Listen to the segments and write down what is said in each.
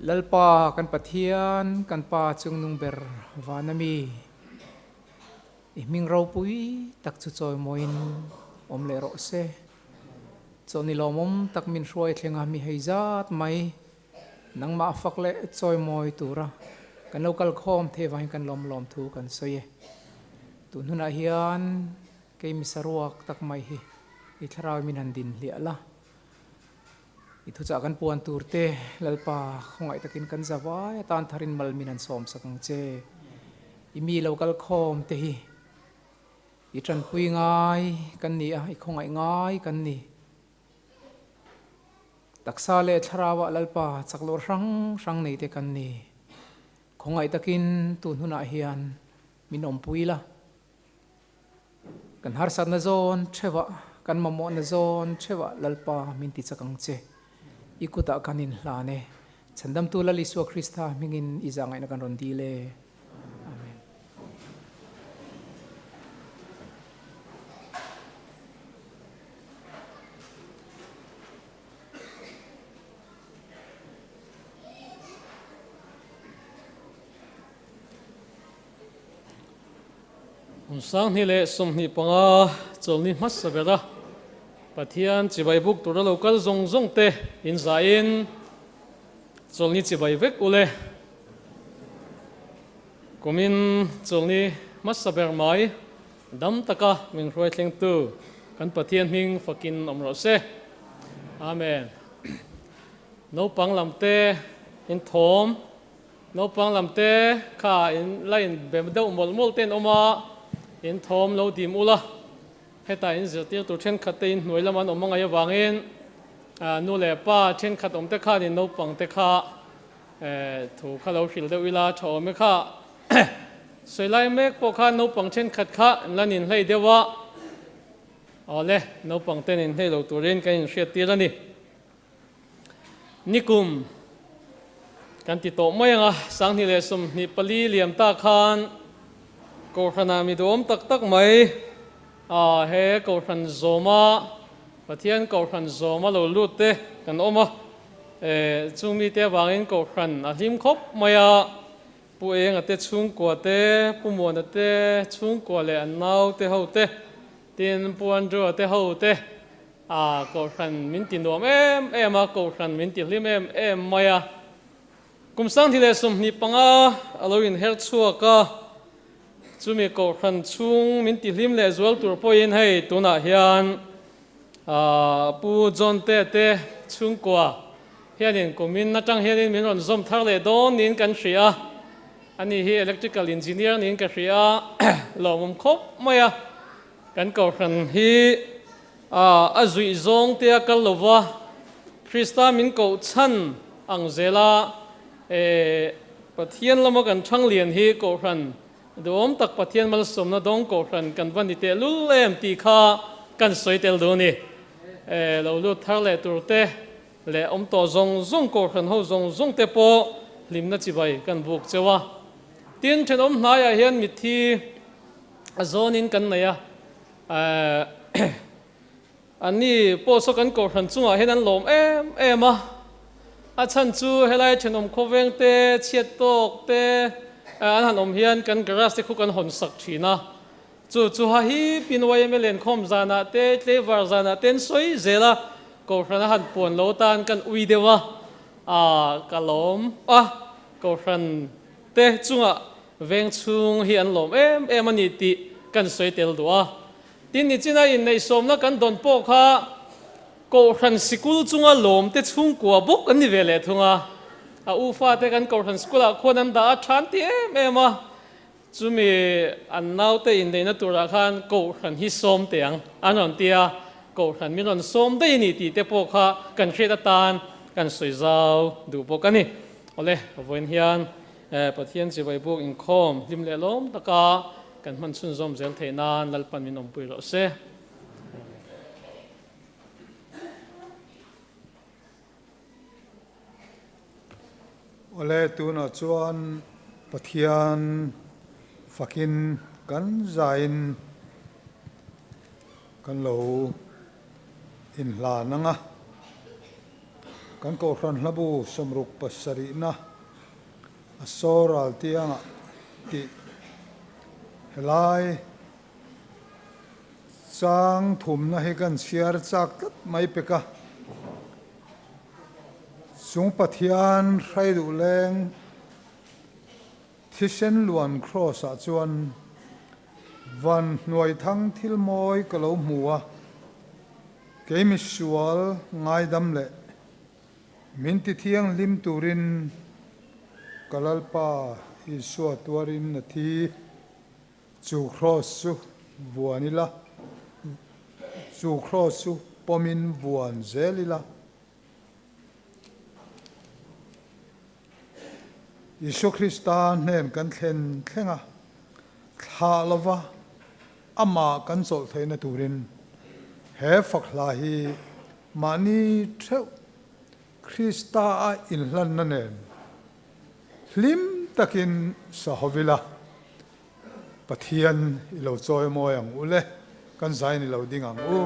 Lalpa kan Pathian, kan Pa chungnung ber vana mi, i hming ropui tak chu chawimawiin awm leh rawh se. Chawlhni lawmawm tak min hruai thlenga mi hei zat mai, nangmah fak leh chawimawi tura kan lo kal khawm thei vangin kan lawm lawm thu kan sawi e. Tun hunah hian kei misaruak tak mai hi i thlarau min han din hliah la. I thuchah kan puan tur te Lalpa khawngaih takin kan za vai atan tharin mal min han sawm sak ang che. I mi lo kal khawm te hi i tanpui ngai kan ni a, i khawngaih ngai kan ni. Taksa leh thlarauah Lalpa chak lawr hrang hrang nei te kan ni. Khawngaih takin tun hunah hian min awmpui la. Kan harsatna zawn theuhah, kan mamawhna zawn theuhah Lalpa min ti chak ang che. I kutah kan inhlan e. Chhandamtu Lal Isua Krista hmingin i zahngaihna kan rawn dil e. Amen. Kum 2025 chawlhni hmasa bera Pathian chibai buk tura lo kal zawng zawng te inzaiin chawlhni chibai vek ule. Kumin chawlhni hmasa ber mai dam taka min hruai thlengtu kan Pathian hming fakin awm rawh se. Amen. Naupang lam te in thawm. Naupang lam te kha in la in be deuh mawlh mawlh te an awm a, in thawm lo dim ula, hetah in zirtir tur thenkhat te in hnuai lam an awm angai avangin nu leh pa thenkhat awm te khan in naupang te kha thu kha lo hrilh deuh ila tha awm e kha. Sawi lai mek pawh khan naupang thenkhat kha an la nin hlei deuh a, awle naupang ten in hlei lo turin kan inhriattir a ni. Nikum kan ti tawh mai ang a, 2024 liam ta khan Kohhranah mi duhawm tak tak mai a he Kohhran zawma Pathian Kohhran zawma lo lut te kan awm a, chung mite avangin Kohhran a hlim khawp mai a, Pu Enga te chhungkua te, Pu Muana te chhungkua leh an nau te ho te, tin Pu Andrew-a te ho te A Kohhran min ti nuam em em a, Kohhran min ti hlim em em mai a. Kum 2025 a lo inher chhuak a, chumi Kohhran chhung min ti hlim leh zual tur pawhin hei tunah hian Pu John te te chhungkua hianin kumin atang hianin min rawn zawm thar leh dawn niin kan hria a. Ani hi electrical engineer niin ka hria a, lawmawm khawp mai a. Kan Kohhran hi a zuih zawng te a kal lo va, Krista min koh chhan ang zela Pathian lama kan thang lian hi Kohhran duhawm tak Pathian malsawmna dawng Kohhran kan va ni tehlul em tih kha kan sawi tel duh a ni. Lo lut thar leh tur te leh awm tawh zawng zawng Kohhran ho zawng zawng te pawh hlimna chibai kan buk cheu a. Tin, thenawm hnaiah hian mitthi a zawnin kan nei a, Anni pawh saw kan kohhran chungah hian an lawm em em a, a chhan chu helai thenawm khawveng te, chhiat tawk te an han awm hian kan garage te khu kan hawn sak thin a, chu chu ha hi pin yma lenkhawm zanah te, tleivar zanah te an sawi zel a, kohhran a han puan lo tan kan ui deuh a, ka lawm a, kohhran te chungah Veng chhung hi an lawm em em a ni tih kan sawi tel duh a. Tin, nichina inneihsawmna kan dawn pawh kha Kohhran sikul chunga lawmte chhungkua bawk an ni ve leh thung a. A u fate kan Kohhran sikulah khuan an dah a than ti em em a. Chumi an naute inneihna turah khan Kohhran hi sawm teh ang an rawn ti a. Kohhran min rawn sawm daih a ni tih te pawh kha kan hriat atan kan sawi zau duh bawk a ni. Awle, vawiin hian Pathian chibai buk inkhawm hlim leh lawm taka kan hman chhunzawm zel theih nan Lalpan min awmpui rawh se. Awle tunah chuan Pathian fakin kan zain kan lo inhlan ang a. Kan Kohhran hlabu 67na a saw ral tiangah tih helai chang thumna hi kan chhiar chak tlat mai pek a. Chung Pathian hrai duh leng thisen luan Kraws ah chuan van hnuai thang thil mawi ka lo hmu a, kei misual ngaidam leh min ti thianghlim turin ka Lalpa Isua tuarin a thi. Chu Kraws chu vuan ila, chu Kraws chu pawmin vuan zel ila. Isua Krista hnen kan thlen thleng a, thlah lova amah kan chawlh theihna turin he fak hla hi mahni theuh Krista a inhlanna nen hlim takin sa hovila Pathian i lo chawi mawi ang u le, kan zain i lo ding ang u.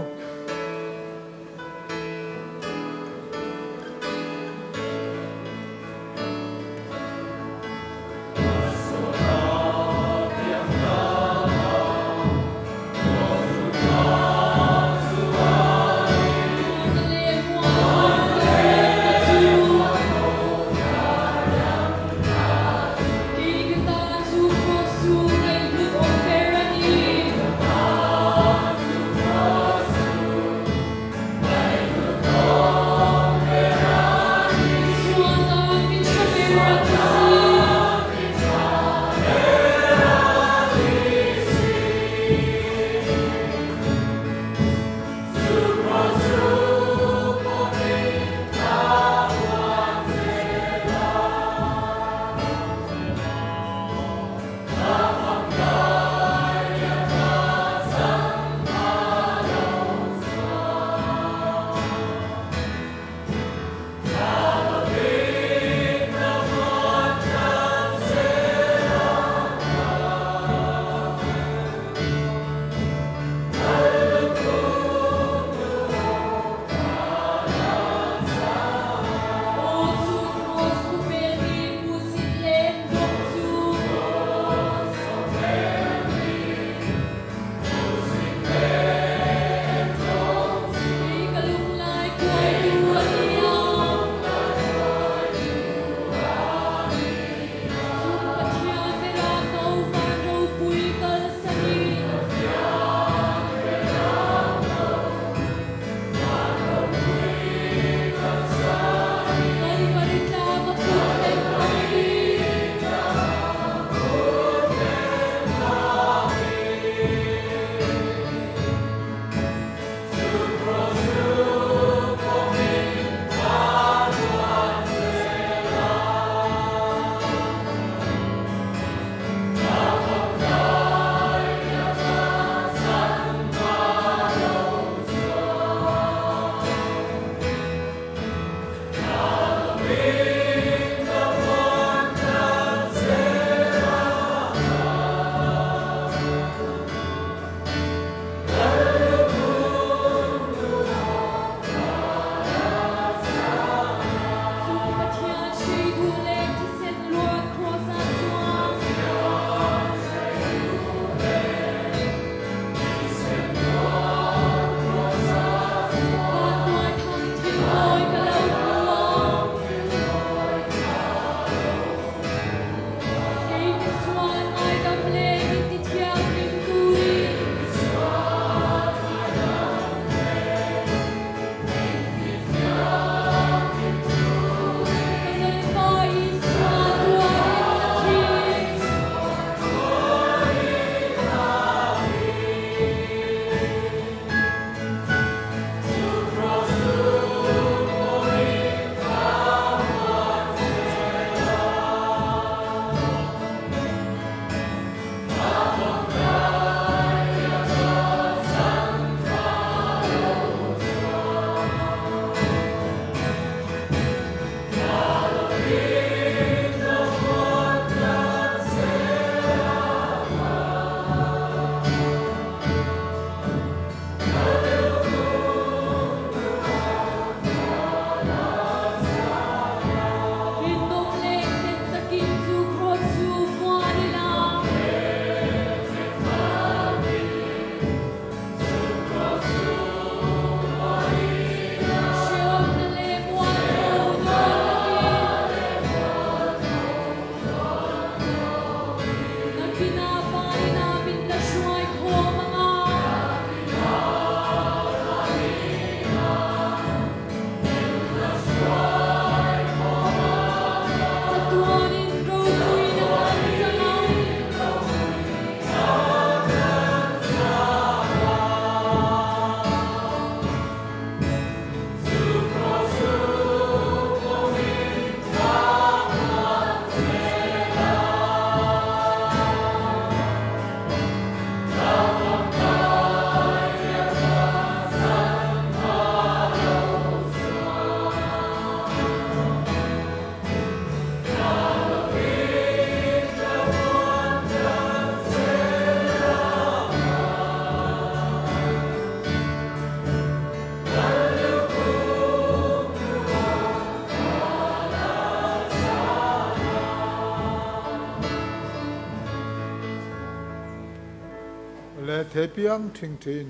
thei piang thingthiin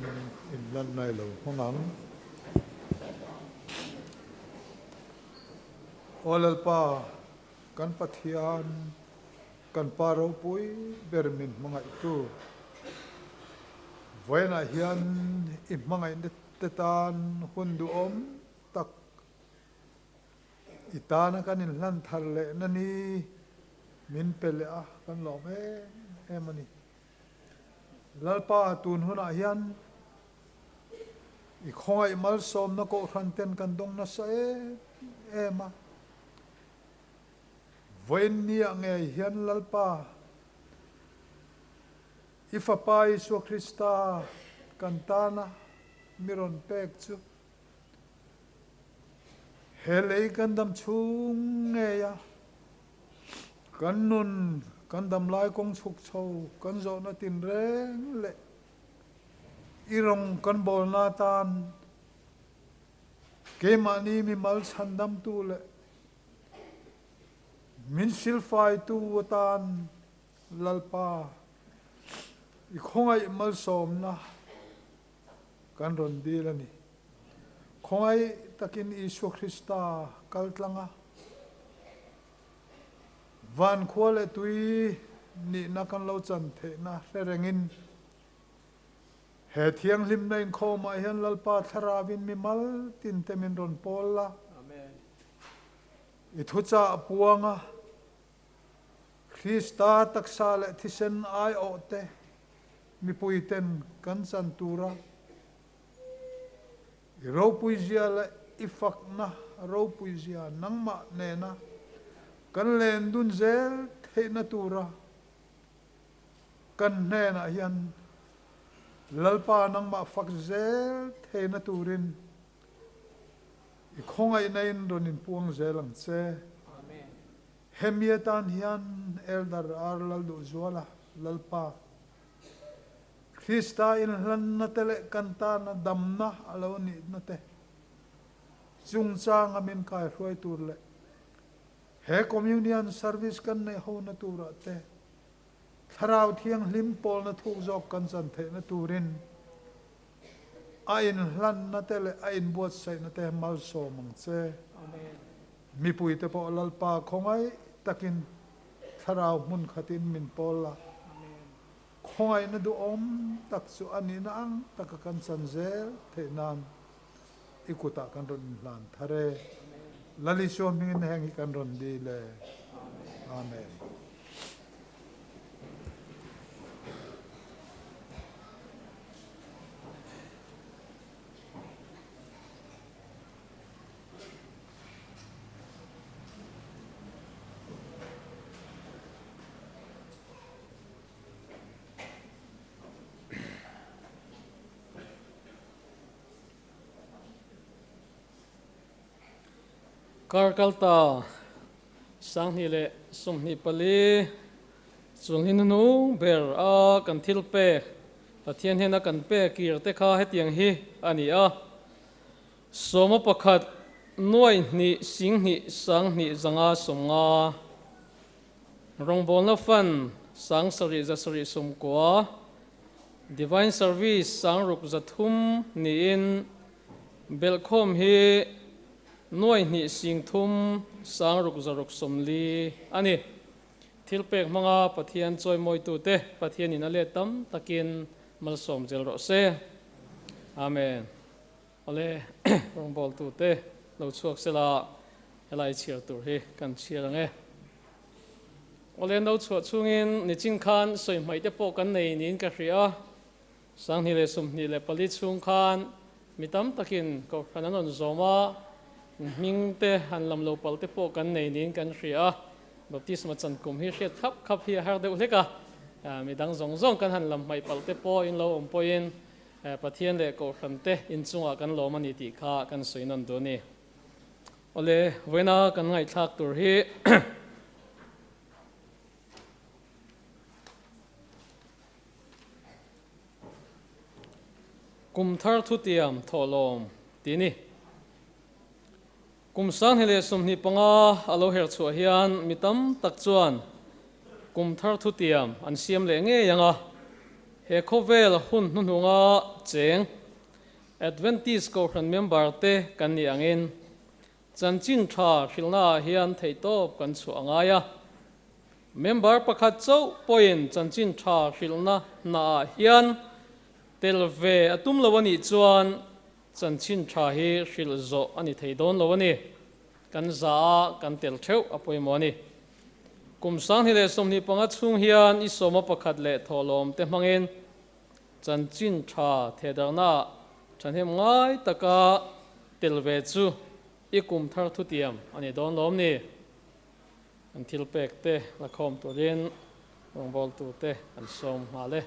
inhlanna i lo hmang ang. Aw Lalpa, kan Pathian, kan Pa ropui ber min hmangaihtu, vawiinah hian i hmangaihna te tan hun duhawm tak I tana kan inhlan thar lehna ni min pe leh a, kan lawm em em a ni. Lalpa, tun hunah hian i khawngaih malsawmna kohhran ten kan dawng nasa em em a. Vawiin niah ngei hian Lalpa, i Fapa Isua Krista kan tana mi rawn pek chu He lei kan dam chhung ngei a, kan nun, kan dam lai kawng chhuk chho kan zawhna tinreng leh i rawng kan bawlna atan keimahni mimal chhandamtu leh min silfaitu atan Lalpa i khawngaih malsawmna Kan rawn dil a ni. Khawngaih takin Isua Krista kal tlang a, van khua leh tui nihna kan lo chan theihna hre rengin, he thianghlimna inkhawmah hian Lalpa Thlarauin mi mal tinte min rawn pawl la, i thuchah puang a, Krista taksa leh thisen aiawhte mipuiten kan chan tura i ropuizia leh i fakna ropuizia nangmah nena kan len dun zel theihna tura kan hnenah hian Lalpa nangmah fak zel theihna turin i khawngaihna in rawn inpuang zel ang che. Hemi atan hian Elder R. Lalduhzuala, Lalpa, Krista inhlanna te leh kan tana damna a lo nihna te chungchanga min kaihruai tur leh he Communion Service kan neih hona turah te Thlarau Thianghlim pawlna thuk zawk kan chan theihna turin a inhlanna te leh a inbuatsaihna te malsawm ang che. Mipuite pawh Lalpa khawngaih takin Thlarau hmun khatin min pawl la. Khawngaihna duhawm tak chu a nihna ang taka kan chan zel theih nan i kutah kan rawn inhlan thar e. Lal Isua hmingin heng hi kan rawn dil e. Amen. Kar kalta 2024 chulhni hnuhnung ber a kan thil pek Pathian hian a kan pek kir te kha hetiang hi a ni a. Sawma pakhat, nuai hnih, sing hnih, sang hnih, zanga sawmnga. Rawngbawlna Fund, 7000 790, Divine Service, 6300 niin belhkhawm hi nuai hnih sing thum 6640 a ni. Thilpek hmanga Pathian chawimawitute Pathianin a let tam takin malsawm zel rawh se. Amen. Awle, rawngbawltute lo chhuak sela helai chhiar tur hi kan chhiar ang e. Awle, no chhuah chungin nichin khan sawi hmaih te pawh kan nei niin ka hria a, 2024 chhung khan mi tam takin kohhran an rawn zawm a, hming te han lam lo palh te pawh kan nei niin kan hria a, baptisma chan kum hi hriat khap khap hi a har deuh hlek a, midang zawng zawng kan han lam hmaih palh te pawh in lo awm pawhin Pathian leh Kohhran te inchungah kan lawm a ni tih kha kan sawi nawn duh a ni. Awle, vawiina kan ngaihthlak tur hi Kum thar thutiam thawhlawm tih a ni. Kum 2025 a lo her chhuah hian mi tam tak chuan kum thar thutiam an siam leh ngei ang a. He khawvel hun hnuhnunga cheng Adventist Kohhran member te kan nih angin chanchin tha hrilhnaah hian theihtawp kan chhuah a ngai a. Member pakhat chauh pawhin chanchin tha hrilhna hnaah hian tel ve a tum lo a nih chuan chanchin tha hi hrilh zawh a ni thei dawn lo a ni. Kan za a kan tel theuh a pawimawh a ni. Kum 2025 chhung hian i sawma pakhat leh thawhlawm te hmangin chanchin tha thehdarhnaah thahnem ngai taka tel ve chu i kum thar thutiam a ni dawn lawm ni. An thil pek te la khawm turin rawngbawltute an sawm nghal e.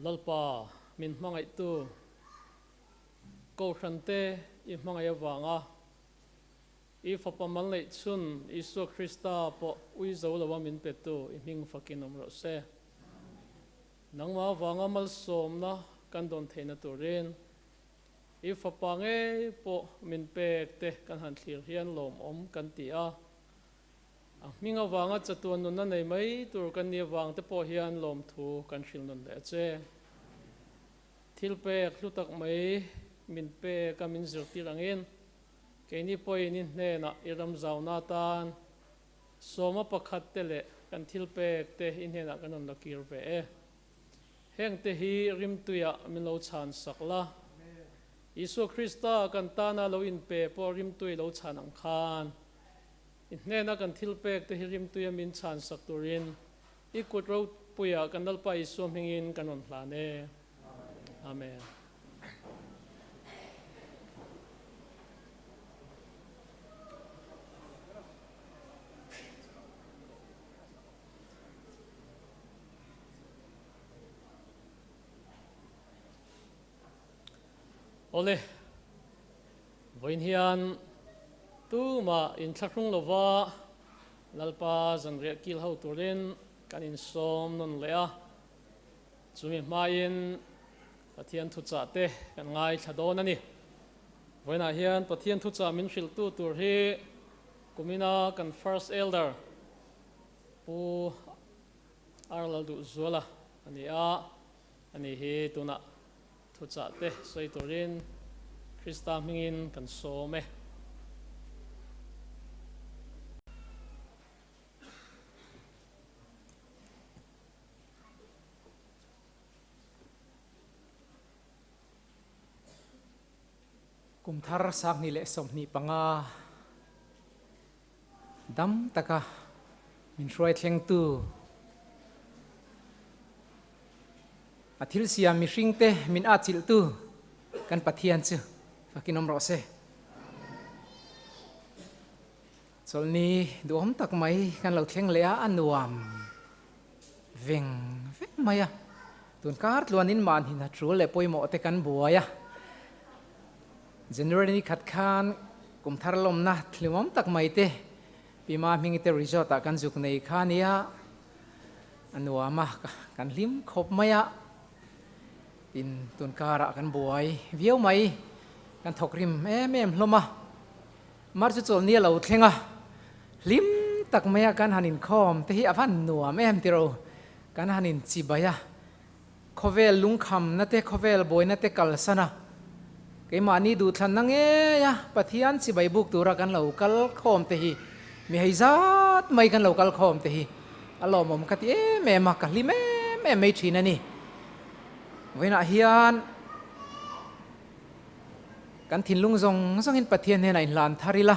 Lalpa min hmangaihtu Kohhrante i hmangaih avanga. I Fapa mal neih chhun Isua Krista pawh ui zo loa min petu i hming fakin awm rawh se. Nangmah avanga malsawmna kan dawn theihna turin i Fapa ngei pawh min pek te kan han thlir hian lawmawm kan ti a. A hming avanga chatuan nunna nei mai tur kan nih avang te pawh hian lawmthu kan hrilh nawn leh a che. Thil pek hlu tak mai min pek a min zirtir angin keini pawhin i hnenah i ram zauna atan sawma pakhat te leh kan thil pek te i hnenah kan rawn la kir ve e. Heng te hi rimtuiah min lo chhan sak la. Isua Krista kan tana lo inpe pawh rimtui lo chhan ang khan i hnena kan thil pek te hi rimtuia min chhan sak turin I kut ropuiah kan Lalpa Isua hmingin kan rawn hlan e. Amen. Awle, vawiin hian tumah inthlahrung lova Lalpa zanriah kil ho turin kan insawm nawn leh a, chumi hmain Pathian thuchah te kan ngaithla dawn a ni. Vawiinah hian Pathian thuchah min hrilhtu tur hi kumina kan First Elder Pu R Lalduhzuala a ni a, ani hi tunah Thuchah te sawi turin Krista hmingin kan sawm e. Kum thar 2025 dam taka min hruai thlengtu A thil siam mihringte min atchilhtu kan Pathian chu fakin awm rawh se. Chawlhni duhawm tak mai kan lo thleng leh a, a nuam veng veng mai a. Tun kar tluanin mahni hna tul leh pawimawh te kan buai a. January ni khat khan kum thar lawmna thlimawm tak mai te Pima Hmingite Resort ah kan zuk nei kha nia. A nuam a, kan hlim khawp mai a, tin tun karah kan buai viau mai, kan thawk rim em em hlawm a, mar chu chawlhni a lo thleng a, hlim tak mai a kan han inkhawm te hi a van nuam em tiro, kan han inchibai a, khawvel lungkhamna te khawvel buaina te kalsan a, keimahni duhthlanna ngei a Pathian chibai buk tura kan lo kal khawm te hi mi hei zat mai kan lo kal khawm te hi a lawmawm ka ti em em a, ka hlim em em mai thin a ni. Vawiinah hian kan thinlung zawng zawngin Pathian hnenah inhlan thar ila,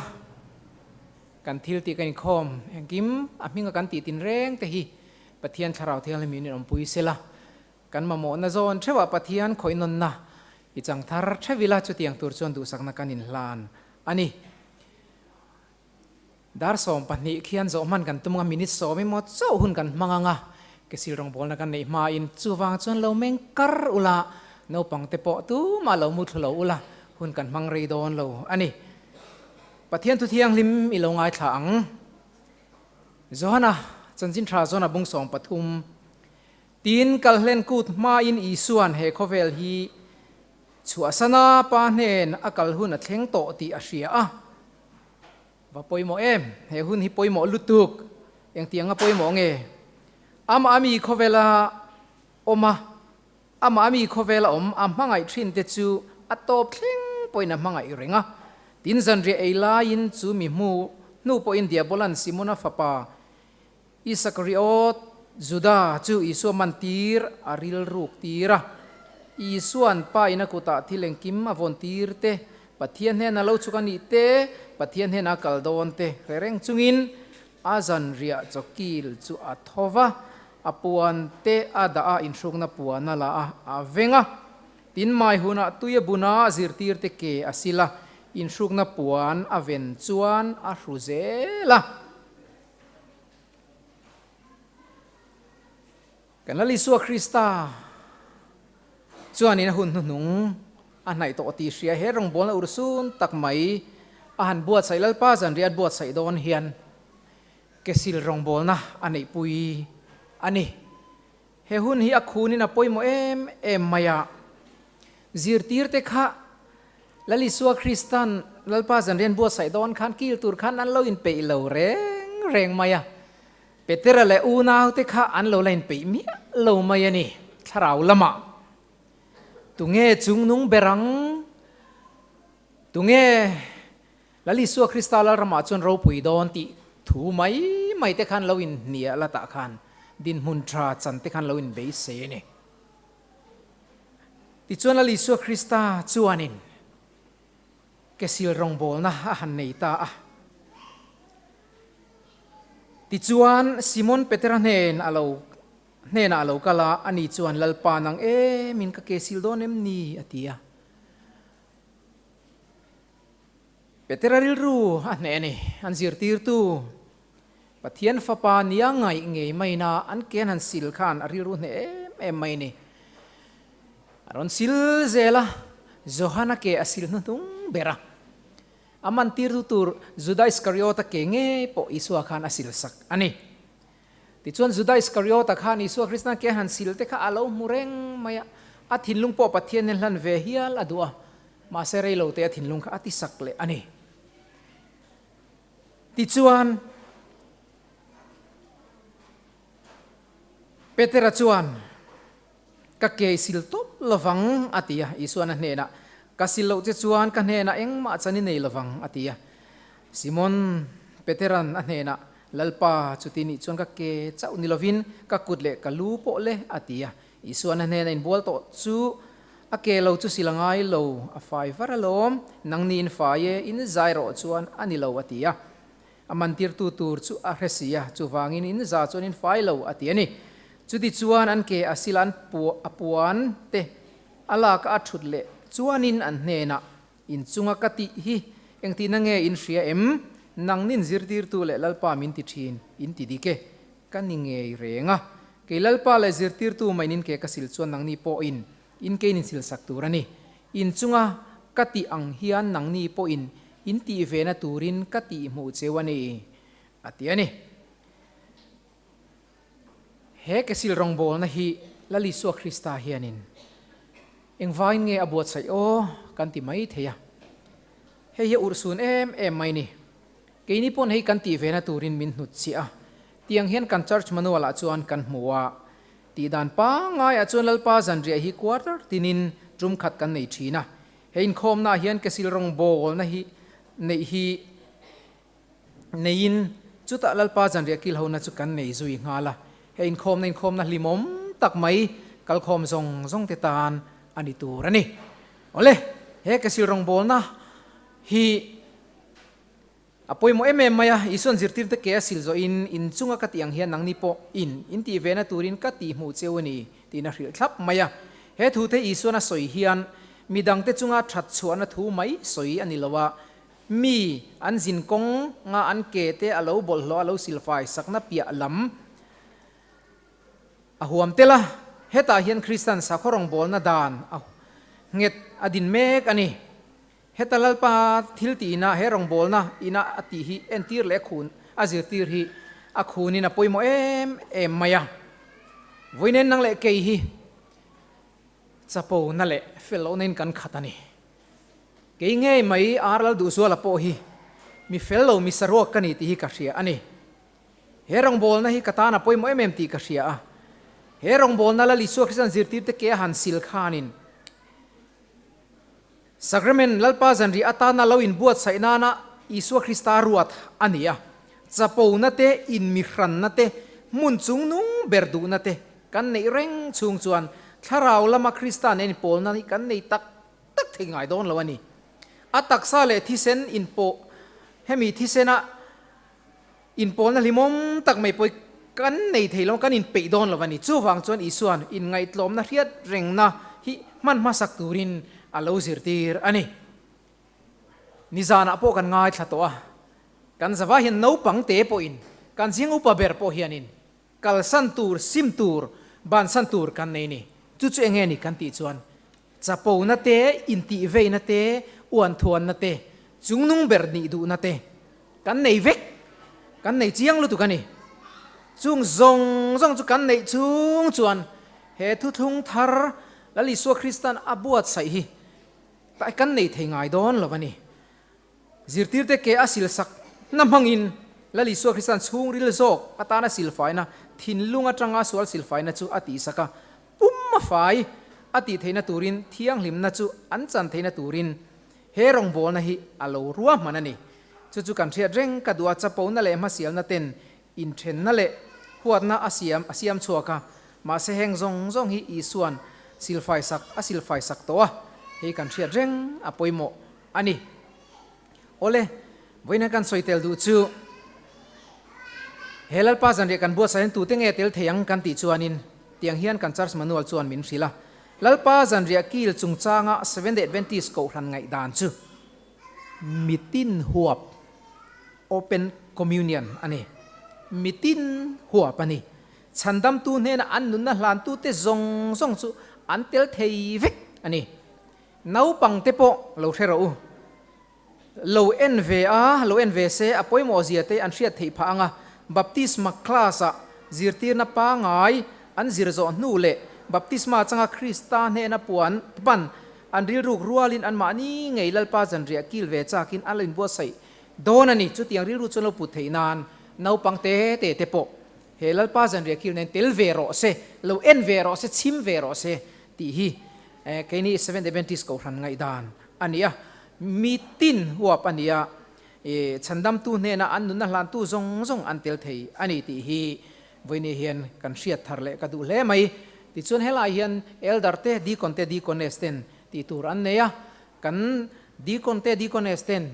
kan thil tih kan inkhawm engkim a hminga kan tih tinreng te hi Pathian Thlarau Thianghlim in awmpui sela, kan mamawhna zawn theuhah Pathian khawihnawnna i chang thar theuh ila chutiang tur chuan duhsakna kan inhlan a ni. Dar 12 khian zawh hman kan tum anga minute sawm emaw chauh hun kan hmang anga ke sil rawngbawlna kan neih hmain chuvang chuan lo meng kar ula, naupang te pawh tumah lo mu thlu lo ula hun kan hmang rei dawn lo a ni. Pathian thu thianghlim i lo ngaithla ang. Johana, Chanchin Tha Johana bung 13, Tin, kalhlen kut hmain Isua'n he khawvel hi chhuahsana Pa hnen a kal hun a thleng tawh tih a hria a. Va pawimawh em? He hun hi pawimawh lutuk. Engtianga pawimawh nge? Amah ami khawvela awm a, amah ami khawvela awm a hmangaih thin te chu a tawp thleng pawhin a hmangaih reng a. Tin, zanriah ei laiin chu mi hmu hnu pawhin Diabolan Simona fapa Isakariot, Juda chu Isua man tir a rilruk tir a. Isua'n Pa ina kutah thil engkim a vawn tir te, Pathian hnena lo chhuk a nih te, Pathian hnena a kal dawn te hre reng chungin a zanriah chawkil chu a tho va, a puan te a dah a, inhrukna puan a la a, a veng a. Tin, mai hunah tui a bun a, zirtir te ke a sil a, inhrukna puan a ven chuan a hru zel a. Kan Lal Isua Krista chuanin a hun hnuhnung a hnaih tawh tih hria he rawngbawlna urhsun tak mai A han buatsaih Lalpa zanriah an buatsaih dawn hian kesil rawngbawlna a neihpui a ni. He hun hi a khunin a pawimawh em em mai a. Zirtirte kha Lal Isua Kristan Lalpa zanriah an buatsaih dawn khan kil tur khan an lo inpeih lo reng reng mai a. Petera leh unaute kha an lo la inpeih miah lo mai a ni thlarau lamah. Tunge chungnung ber ang? Tunge Lal Isua Krista Lalramah chuan ropui dawn tih thu mai mai te khan lo inhnial a tah khan dinhmun tha chan te khan lo inbeisei a ni. Tichuan Lal Isua Krista chuanin kesil rawngbawlna a han nei ta a. Tichuan Simon Petera hnen a lo hnenah a lo kal a, ani chuan Lalpa nang emin ka kesil dawn em ni? a ti a. Petera rilru a hneh a ni. An zirtirtu, Pathian Fapa nia ngaih ngei maina an ke an han sil khan a rilru hneh em em mai a ni. A rawn sil zel a, Johana ke a sil hnuhnung ber a. A mantirtu tur Juda Iskariota ke ngei pawh Isua khan a sil sak a ni. Tichuan Juda Iskariota khan Isua Krista ke han sil te kha a lo hmu reng mai a, a thinlung pawh Pathian nen hlan ve hial a duh a, mahse rei lo te a thinlung kha a ti sak leh a ni. Tichuan Petera chuan, Ka ke i sil tawp lovang, a ti a. Isuan a hnenah, Ka sil loh che chuan ka hnenah engmah chan i nei lovang, a ti a. Simon Peteran a hnenah, Lalpa, chuti nih chuan ka ke chauh ni lovin ka kut leh ka lu pawh le, a ti a. Isuan a hnenah inbual tawh chu a ke lo chu sil a ngai lo, a fai var alawm, nangni in fai e, in zai rawh chuan a ni lo, a ti a. A mantirtu tur chu a hre si a, chuvangin in za chuan in fai lo, a ti a ni. Chuti chuan an ke a sil an a puan te a lak a thut leh chuanin an hnenah, In chunga ka tih hi engtihna nge in hria em? Nangnin zirtirtu leh Lalpa min ti thin, in ti dik e. Ka ni ngei reng a. Kei Lalpa leh zirtirtu main in ke ka sil chuan nangni pawhin in kein in silsak tur a ni. In chunga ka tih ang hian nangni pawhin in tih vena turin ka tih hmuh cheu a ni, a ti a ni. He kesil rawngbawlna hi Lal Isua Krista hianin engvangin nge a buatsaih aw kan ti mai thei a. Hei hi a urhsun em em mai ni. Keini pawn hei kan tih vena turin min hnut chiah a. Tiang hian kan church manual ah chuan kan hmu a. Tih dan pangaiah chuan Lalpa zanriah hi quarter tinin tum khat kan nei thin a. He inkhawmnaah hian kesil rawngbawlna hi neih hi neiin chutah Lalpa zanriah kilhona chu kan nei zui nghal a. He inkhawmna inkhawmna hlimawm tak mai kalkhawm zawng zawng te tan a ni tur a ni. Awle, he kesil rawngbawlna hi A pawimawh em em mai a, Isua'n zirtirte ke a sil zawhin, In chunga ka tih ang hian nangni pawh in in tih vena turin ka tih hmuh cheu a ni, tiin a hrilh thlap mai a. He thute Isua'n a sawi hian mi dangte chunga that chhuahna thu mai sawi a ni lo a, mi an zin kawng nga an ke te a lo bawlhhlawh a lo silfai sakna piah lam a huam tel a. Hetah hian Krista'n sakhaw rawngbawlna dan a nghet a din mek a ni. Heta Lalpa thil tihna he rawngbawlna ina a tih hi entir leh a khun a zirtir hi a khunin a pawimawh em em mai a. Vawiin nang leh kei hi chapo na leh fel lohna in kan khat a ni. Kei ngei mai ar Lal Duhzuala pawh hi mi fel lo mi saruak ka ni tih hi ka hria a ni. He rawngbawlna hi ka tan a pawimawh em em tih ka hria a. He rawngbawlna Lal Isua Krista'n zirtirte ke a han sil khanin Sacrament Lalpa zanriah atana lo inbuatsaih nana Isua Krista ruat a ni a. Chapona te, inmihranna te, hmun chungnung ber duhna te kan neih reng chhung chuan thlarau lama Krista nen inpawlna hi kan nei tak tak thei ngai dawn lo a ni. A taksa leh thisen inpawh hemi thisena inpawlna hlimawm tak mai pawh kan nei thei lo, kan inpeih dawn lo a ni. Chuvang chuan Isua'n inngaihtlawmna hriat rengna hi hman hmasak turin a lo zirtir a ni. Nizanah pawh kan ngaithla tawh a, kan zava hian naupang te pawhin, kan zing upa ber pawh hianin kalsan tur, sim tur, bansan tur kan nei ni. Chu chu enge ni kan tih chuan chapona te, intihveina te, uanthuanna te. Chungnung ber nih duhna te kan nei vek, kan nei chiang lutuk a ni. Chung zawng zawng chu kan neih chung chuan he thuthlung thar Lal Isua Krista'n a buatsaih hi tai kan nei thei ngai dawn lo a ni. Zirtirte ke a silsak na hmangin Lal Isua Krista'n chhungril zawk atana silfaina, thinlung atanga sual silfaina chu a tihsak a, pum a fai a tih theihna turin thianghlimna chu an chan theihna turin he rawngbawlna hi a lo ruahman a ni. Chu chu kan hriat reng ka duh a, chapona leh hmasialna ten inthenna leh huatna a siam a siam chhuak a, mahse heng zawng zawng hi Isua'n silfaisak a silfaisak tawh a, hei kan hriat reng a pawimawh a ni. Awle, vawiin hian kan sawi tel duh chu he Lalpa zanriah kan buatsaih hian tute nge tel thei ang kan tih chuanin tiang hian kan Church Manual chuan min hrilh a, Lalpa zanriah kil chungchanga Seventh-day Adventist kohhran ngaihdan chu mitin huap, open communion, a ni. Mitin huap a ni. Chhandamtu hnena an nunna hlantute zawng zawng chu an tel thei vek a ni. Naupang te pawh lo hre rawh u. Lo en ve a, lo en ve se a pawimawh zia te an hriat theih phah ang a, Baptisma class ah zirtirna pangai an zir zawh hnu leh Baptisma changa Krista hnena puan pan an rilruk rualin anmahni ngei Lalpa zanriah kil ve chakin an lo inbuatsaih dawn a ni. Chutiang rilru chuan lo put theih nan naupang te te te pawh he Lalpa zanriah kil nen tel ve rawh se, lo en ve rawh se, chhim ve rawh se tih hi Keini Seventh Adventist Kohhran ngaihdan a ni a, mi tin huap a ni a, chhandamtu hnena an nunna hlantu zawng zawng an tel thei a ni tih hi vawiini hian kan hriat thar leh ka duh hle mai. Tichuan helai hian Elder te, Deacon te, Deaconess ten tih tur an nei a, kan Deacon te, Deaconess ten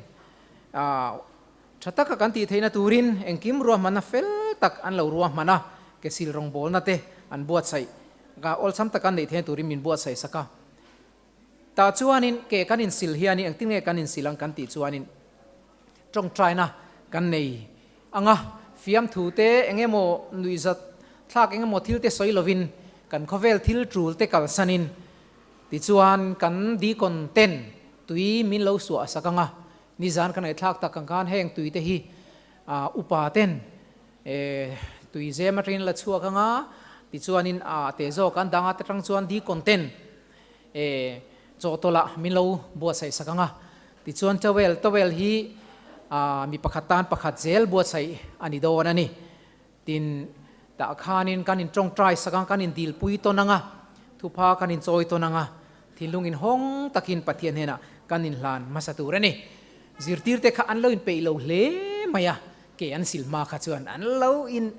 tha taka kan tih theihna turin engkim ruahmanna fel tak an lo ruahman a, ke sil rawngbawlna te an buatsaih Ka awlsam taka neih theihna turin min buatsaih sak a. Tah chuanin ke kan insil hianin engtin nge kan insil ang kan tih chuanin tawngtaina kan nei ang a, fiamthu te eng emaw nuihzat thlak eng emaw thil te sawi lovin kan khawvel thil tul te kalsanin tichuan kan deacon ten tui min lo suah sak ang a, nizan ka ngaihthlak tak ang khan heng tui te hi upa ten Tui zem atangin la chhuak anga, tichuanin a te zawk an danga te tang chuan di content chawhtawlh min lo buatsaih sak anga, tichuan towel, towel hi mi pakhat tan pakhat zel buatsaih a ni dawn a ni. Tin, tah khanin kan in tawngtai sak ang, kan in dilpui tawn anga, thupha kan in chawi tawn anga, thinlung in hawng takin Pathian hnenah kan in hlan hmasa tur a ni. Zirtirte kha an lo inpeih lo hle mai a, Ke an sil hma kha chuan an lo in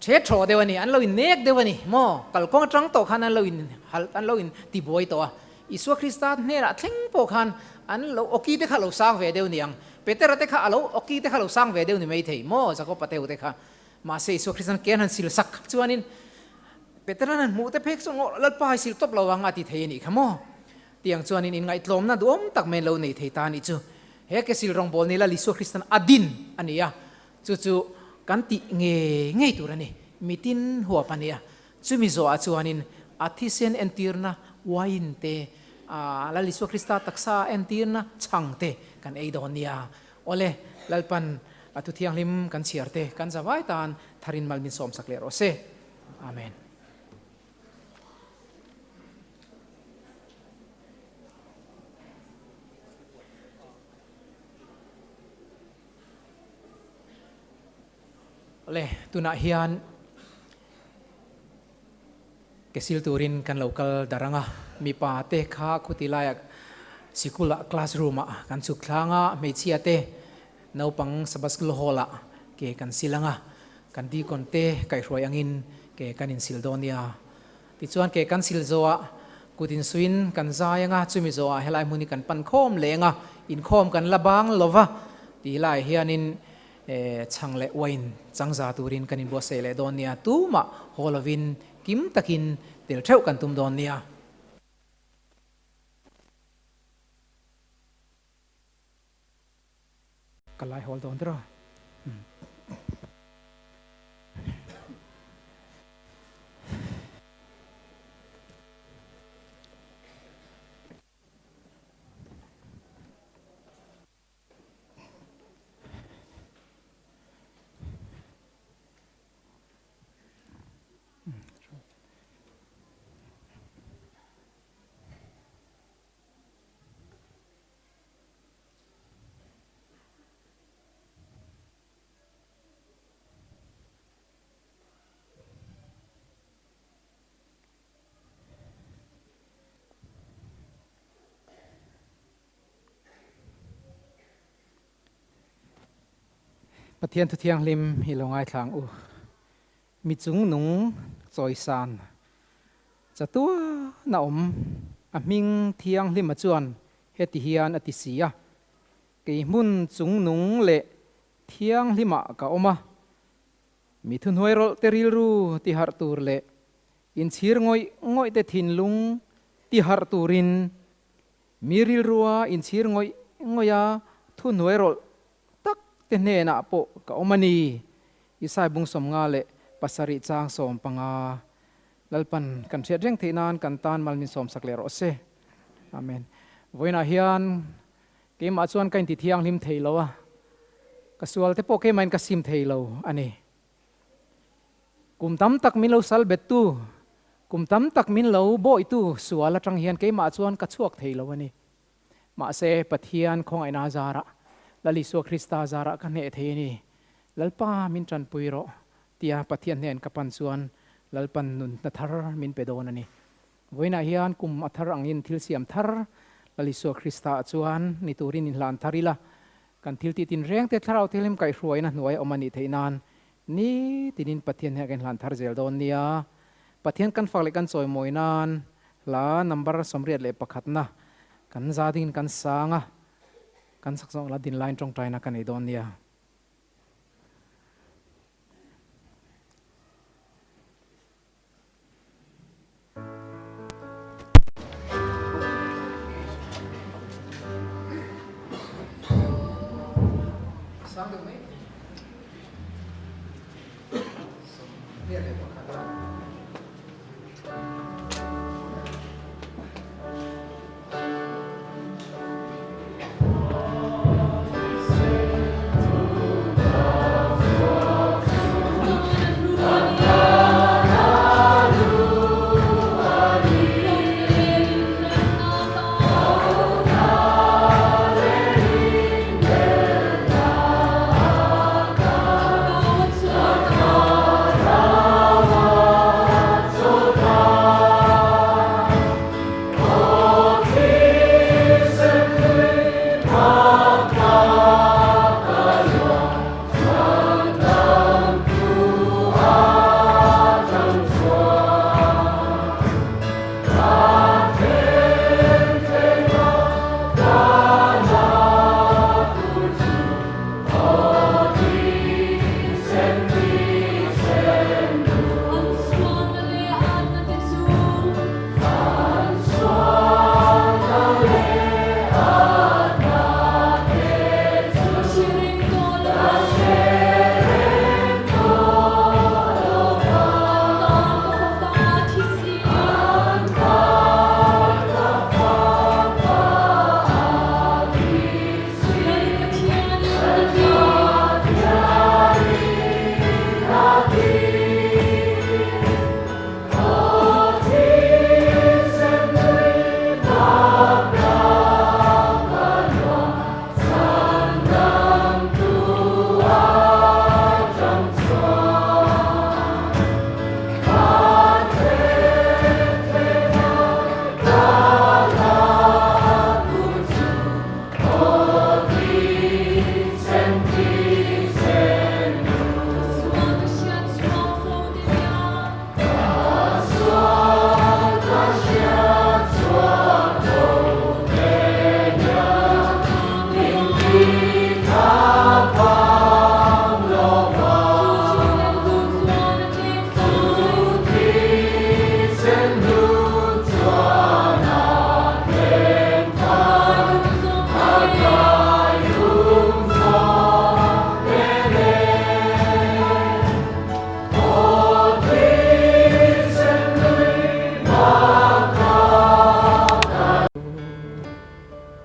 the thaw deuh a ni, an lo in nek deuh a ni maw? Kalkawng atang tawh khan an lo in hal, an lo in ti buai tawh a. Isua Krista hnenah thleng pawh khan an lo awki te kha lo sang ve deuh ni ang. Petera te kha a lo awki te kha lo sang ve deuh ni mai thei maw? Jakoba teu te kha. Mahse Isua Krista'n ke an han sil sak chuanin Petera'n han hmuh te phek chu ngawh Lalpa hi sil tawp lo ang a ti thei a nih kha maw? Tiang chuanin inngaihtlawmna duhawm tak mai lo nei thei ta a nih chu. He kesil rawngbâwl ni Lal Isua Kristan a din a ni a, chu chu kan tih ngei ngei tur a ni. Mitin huap a ni a, chumi zawhah chuanin a thisen entirna wine te, Lal Isua Krista taksa entirna chhang te kan ei dawn nia. Awle, Lalpan a thu thianghlim kan chhiar te kan zavai tan tharin mal min sawmsak leh rawh se. Amen. Le tunah hian ke sil turin kan lo kal dar anga mipa te kha khuti laiah sikul ah classroom ah kan chhuk thlang a hmeichhia te naupang Sabbath school hall ah ke kan sil anga kan deacon te kaihhruai angin ke kan insil dawn nia. Tichuan ke kan sil zawhah kut insuin kan zai anga chumi zawhah helai hmun hi kan pan khawm leng a, inkhawm kan la bang lo va tih laiah hianin chhang leh uain changza turin kan inbuatsaih leh dawn nia, tumah haw lovin kim takin tel theuh kan tum dawn nia. Ka lai hawl dawn ber a. Pathian thu thianghlim hi lo ngaithla ang u. Mi chungnung chawisan chatuan a awm. A hming thianghlima chuan heti hian a ti si a, Kei hmun chungnung leh thianghlimah ka awm a, mi thuhnuai rawlh te rilru ti harh tur leh inchhir ngawih ngawih te thinlung ti harh turin mi rilrua inchhir ngawih ngawih a thuhnuai rawlh tak te hnenah pawh ka awm a ni. Isai bung 57 chang 15 Lalpan kan hriat reng theih nan kan tan mal min sawmsak leh rawh se. Amen. Vawiinah hian keimah chuan ka inti thianghlim thei lo a, ka sual te pawh keimahin ka sim thei lo a ni. Kum tam tak min lo sal bettu, kum tam tak min lo bawitu sual atang hian keimah chuan ka chhuak thei lo a ni. Mahse, Pathian khawngaihna zarah, Lal Isua Krista zarah ka hneh thei a ni. Lalpa min tanpui rawh, tia Pathian hnen ka pan chuan Lalpan nunna thar min pe dawn a ni. Vawiinah hian kum a thar angin thil siam thar Lal Isua Krista ah chuan ni turin inhlan thar ila, kan thil tih tinreng te Thlarau Thianghlim kaihhruaina hnuai a awm a nih theih nan ni tinin Pathian hnen kan inhlan thar zel dawn nia. Pathian kan fak leh kan chawimawi nan hla number 81 na kan za dingin kan sang a, kan sak zawng la din laiin tawngtaina ka nei dawn nia. Sang deuh mai thei. 21.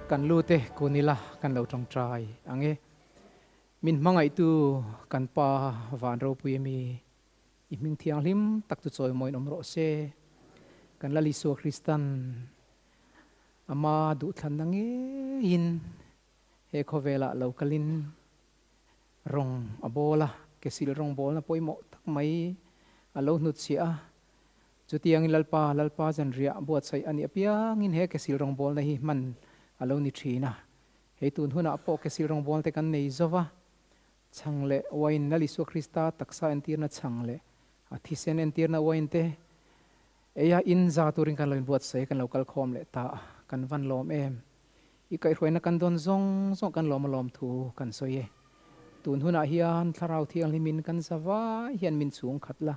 Kan lu te kun ila kan lo tawngtai ang e. Min hmangaihtu kan Pa Van ropui ami i hming thianghlim tak chu chawimawiin awm rawh se. Kan Lal Isua Kristan ama duhthlanna ngeiin he khawvelah lo kalin rawng a bawl a, kesil rawngbawlna pawimawh tak mai a lo hnutchhiah a. Chutiangin Lalpa, Lalpa zanriah buatsaih a nih apiangin he kesil rawngbawlna hi hman a lo ni thin a. Hei tun hunah pawh kesil rawngbawlte kan nei zo va. Chhang leh uain Lal Isua Krista taksa entirna chhang leh a thisen entirna uain te eia in za turin kan lo inbuatsaih kan lo kal khawm leh ta a, kan van lawm em. I kaihhruaina kan dawn zawng zawng kan lawm a lawm thu kan sawi e. Tun hunah hian Thlarau Thianghlimin kan za vai hian min chhung khat la.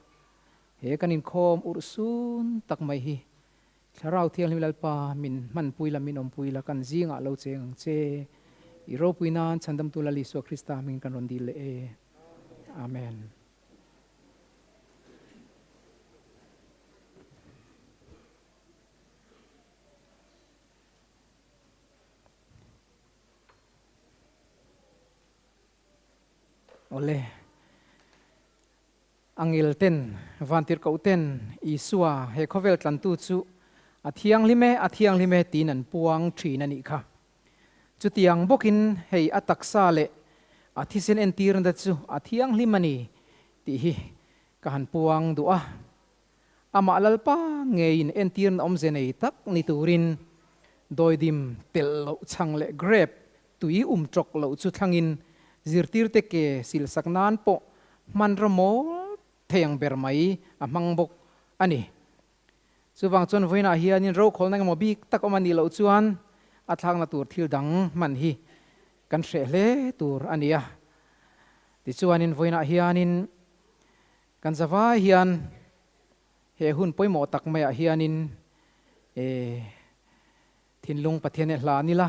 He kan inkhawm urh sun tak mai hi Thlarau Thianghlim Lalpa min hmanpui la, min awmpui la, kan zingah lo cheng ang che. I ropui nan Chhandamtu Lal Isua Krista hmingin kan rawn dil leh e. Amen. Awle. Angel ten, vantirhkoh ten Isua he khawvel tlantu chu a thianghlim e, a thianghlim e tiin an puang thin a nih kha. Chutiang bawkin hei a taksa leh a thisen entirna chu a thianghlim a ni tih hi ka han puang duh a. Amah Lalpa ngeiin entirna awmze nei tak ni turin dawidim telh loh chhang leh grape tui um tawk loh chu thlangin zirtirte ke silsak nan pawh hmanraw mawl thei ang ber mai a hmang bawk a ni. Chuvang chuan vawiinah hianin rokhawlna engemaw bik tak awm a nih loh chuan a thlakna tur thil dang hman hi kan hreh hle tur a ni a. Tichuanin vawiinah hianin Kan zavai hian he hun pawimawh tak maiah hianin e thinlung Pathian e hla nila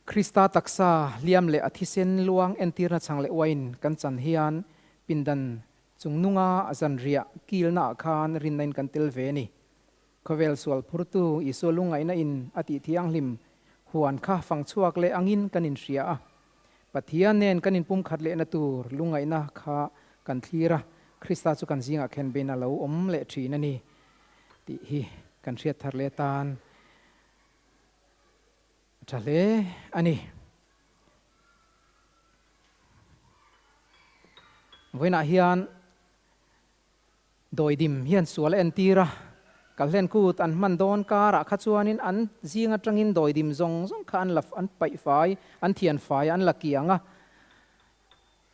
Krista taksa hliam leh a thisen luang entirna chhang leh uain kan chan hian pindan chungnunga zanriah kilnaah khan rinna in kan tel ve a ni. Khawvel sual phurtu Isua lungngaihna in a tih thianghlim huan kha fang chhuak leh angin kan inhria a. Pathian nen kan inpumkhat lehna tur lungngaihna kha kan thlir a, Krista chu kan zingah khen bein a lo awm leh thin a ni tih hi kan hriat thar leh atan a tha hle a ni. Vawiinah hian Dawidim hian sual a entir a, Kalhlen kut an hman dawn karah kha chuanin an zing atangin dawidim zawng zawng kha an la an paih fai, an thian fai a, an la kiang a.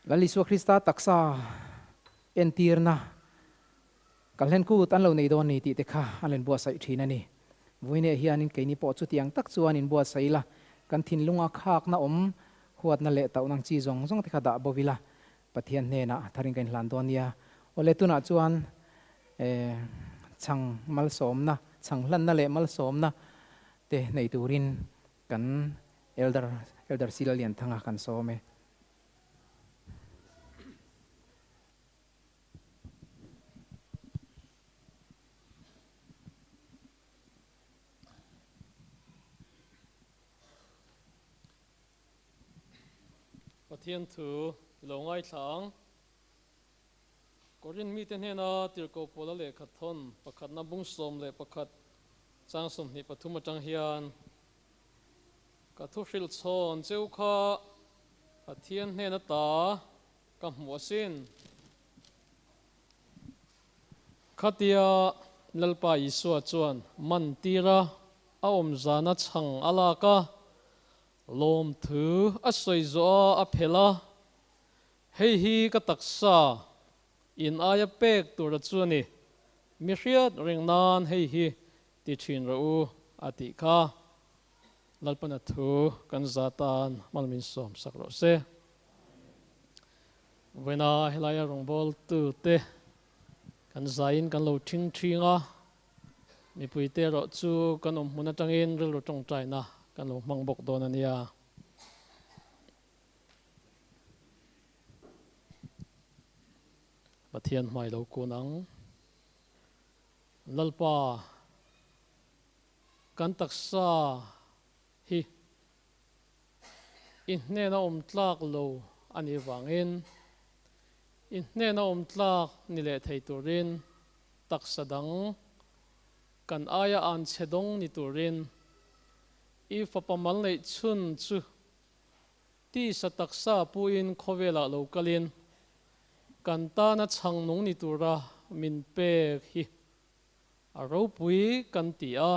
Lal Isua Krista taksa entirna Kalhlen kut an lo nei dawn ni tih te kha an lo inbuatsaih thin a ni. Vawiineh hianin keini pawh chutiang tak chuan inbuatsaih ila, kan thinlunga khakna awm huatna leh tauhnang chi zawng zawng te kha dah bo ila, Pathian hnenah tharin ka inhlan dawn nia. Awle tunah chuan chhang malsawmna, chhang hlanna leh malsawmna te nei turin kan Elder, Elder Sila Lianthanga kan sawm e. Pathian thu i lo ngaithla ang. Korin mite hnena tirhkoh Paula lehkha thawn pakhatna bung 11 chang 23 atang hian, Ka thu hrilh chhawn cheu kha Pathian hnena ta ka hmu asin. Khatia Lalpa Isua chuan man tira a awm zana chhang a lak a, Lawmthu a sawi zawh a a phelh a, Hei hi ka taksa in aia pek tura chu a ni, mi hriat reng nan hei hi ti thin rawh u a tih kha. Lalpana thu kan za tan hmalmin sawm sak rawh se. Vawiina helaia rawngbawltute kan zaiin kan lo thing thing a, Mipuite erawh chu kan awm hmun atangin rilru tawngtaina kan lo hmang bawk dawn a nia. Pathian hmai lo kun ang. Lalpa, kan taksa hi i hnena awm tlak lo a nih vangin i hnena awm tlak ni leh thei turin taksa dang kan aia an chhe dawng ni turin i fapa mal neih chhun chu tisa taksa puin khawvelah lo kalin kan tana chhang nung ni tura min pek hi a ropui kan ti a.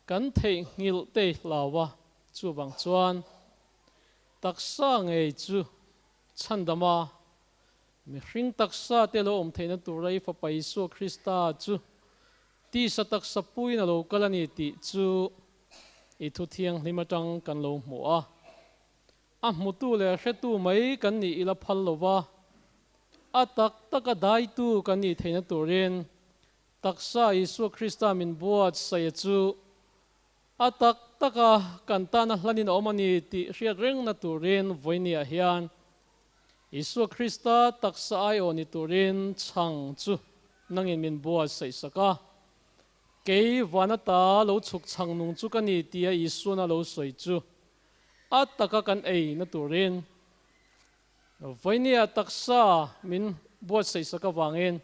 Kan theihnghilh te hlau a, chuvang chuan Taksa ngei chu chhandama mihring taksa te lo awm theihna tura i Fapa Isua Krista chu tisa taksa puiin a lo kal a ni tih chu i thu thianghlim atang kan lo hmu a. A hmutu leh hretu mai kan nih ila phal lo va, a tak taka daitu kan nih theihna turin taksa Isua Krista min buatsaih chu A tak taka kan tana hlanin a awm a ni tih hriat rengna turin vawinia hian Isua Krista taksa aiawh ni turin chhang chu nangin min buatsaih sak a. Kei van ata lo chhuk chhang nung chu ka ni tia Isuan a lo sawi chu a taka kan ei na turin vawinia taksa min buatsaih sak avangin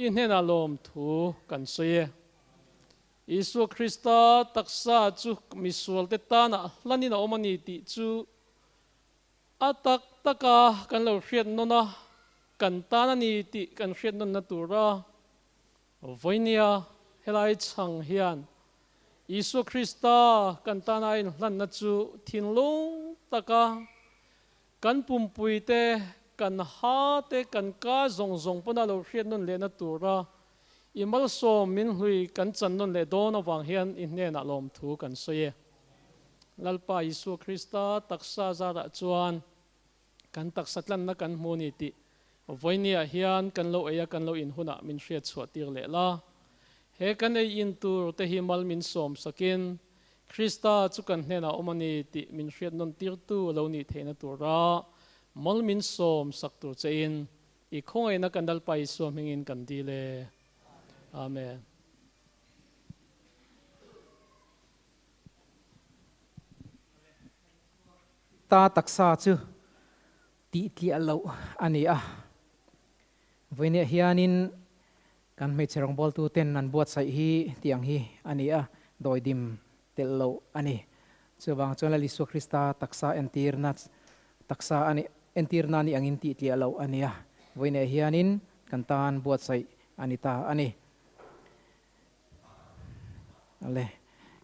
i hnenah lawmthu kan sawi e. Isua Krista taksa chu misualte tana hlanin a awm a ni tih chu a tak taka kan lo hriat nawn a, kan tan a ni tih kan hriat nawnna tura vawinia helai chhang hian Isua Krista kan tana a inhlanna chu thinlung taka kan pumpuite, kan ha te, kan ka zawng zawng pawna lo hriat nawn lehna tura I malsawm min hlui kan chan nawn leh dawn avang hian i hnenah lawmthu kan sawi e. Lalpa Isua Krista taksa zarah chuan kan taksa tlanna kan hmu ni tih vawinia hian kan lo ei a kan lo in hunah min hriat chhuah tir leh la. He kan ei in tur te hi mal min sawm sakin Krista chu kan hnenah awm a ni tih min hriat nawn tirtu lo nih theihna tura mal min sawm sak tur che in I khawngaihna kan Lalpa Isua hmingin kan dil e. Amen. Ta taksa chu tih tliah loh a ni a. Vawinia hianin kan hmeichhe rawngbawltu ten an buatsaih hi tiang hi a ni a, dawidim telh loh a ni. Chuvang chuan Lal Isua Krista taksa entirna taksa a ni entirna ni angin tih tliah loh a nia. Vawiinah hianin kan tan buatsaih a ni ta a ni. Ale,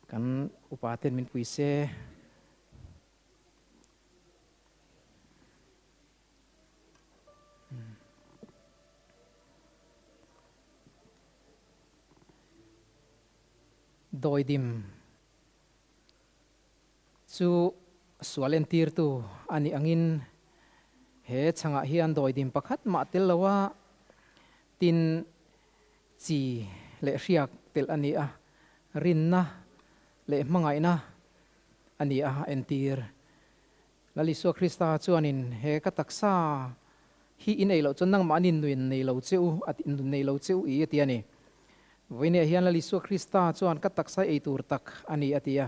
kan upa ten min pui se. Dawidim chu sual entirtu a nih angin he chhangah hian dawidim pakhat mah tel lo a, tin chi leh hriak telh a ni a, rinna leh hmangaihna a ni a entir. Lal Isua Krista chuanin he ka taksa hi in ei loh chuan nangmahni nun nei lo che u a ti, nun nei lo che u i a ti a ni. Vawiinah hian Lal Isua Krista chuan ka taksa ei tur tak a ni a ti a.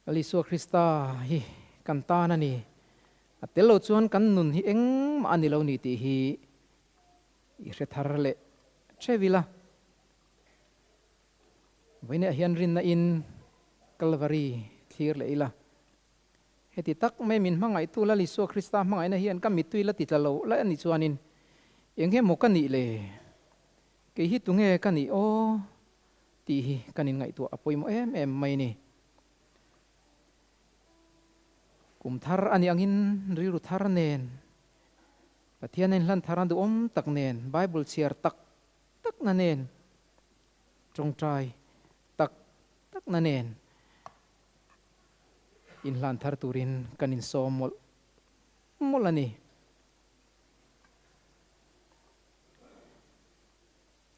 Lal Isua Krista hi kan tan a ni. A tel lo chuan kan nun hi engmah a ni lo ni tih hi i hre thar leh theuh ila. Vawiinah hian rinna in Kalvari thlir leh ila. Heti tak mai min hmangaihtu Lal Isua Krista hmangaihna hian ka mittui la ti tla lo lai a nih chuanin eng nge maw ka nih le? Kei hi tunge ka nih aw? tih hi kan inngaihtuah a pawimawh em em mai ni. Kum thar a nih angin rilru thar nen, Pathian a inhlan thar a duhawm tak nen, Bible chhiar tak takna nen, tawngtai tak takna nen inhlan thar turin kan insawm mawlh mawlh a ni.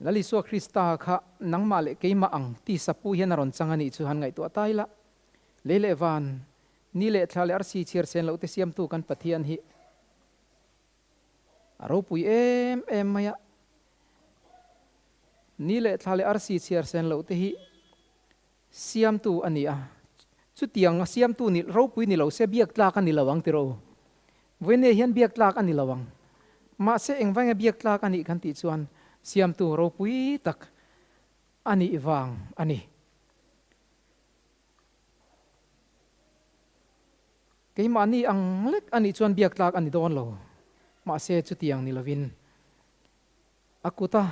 Lal Isua Krista kha nangmah leh keimah ang tisa pu hian a rawn chang a nih chu han ngaihtuah ta ila. Lei leh van, ni leh thla leh arsi chhiar sen loh te siamtu kan Pathian hi A ropui em em mai a. Ni leh thla leh arsi chhiar sen loh te hi siamtu a ni a. Chutiang a siamtu ni ropui ni lo se biak tlak a ni lo ang tiraw u. Vawiinne hian biak tlak a ni lo ang. Mahse engvainge biak tlak a nih kan tih chuan siamtu ropui tak a nih vang a ni. Keimahni ang lek a nih chuan biak tlak a ni dawn lo. Mahse chutiang ni lovin a kuta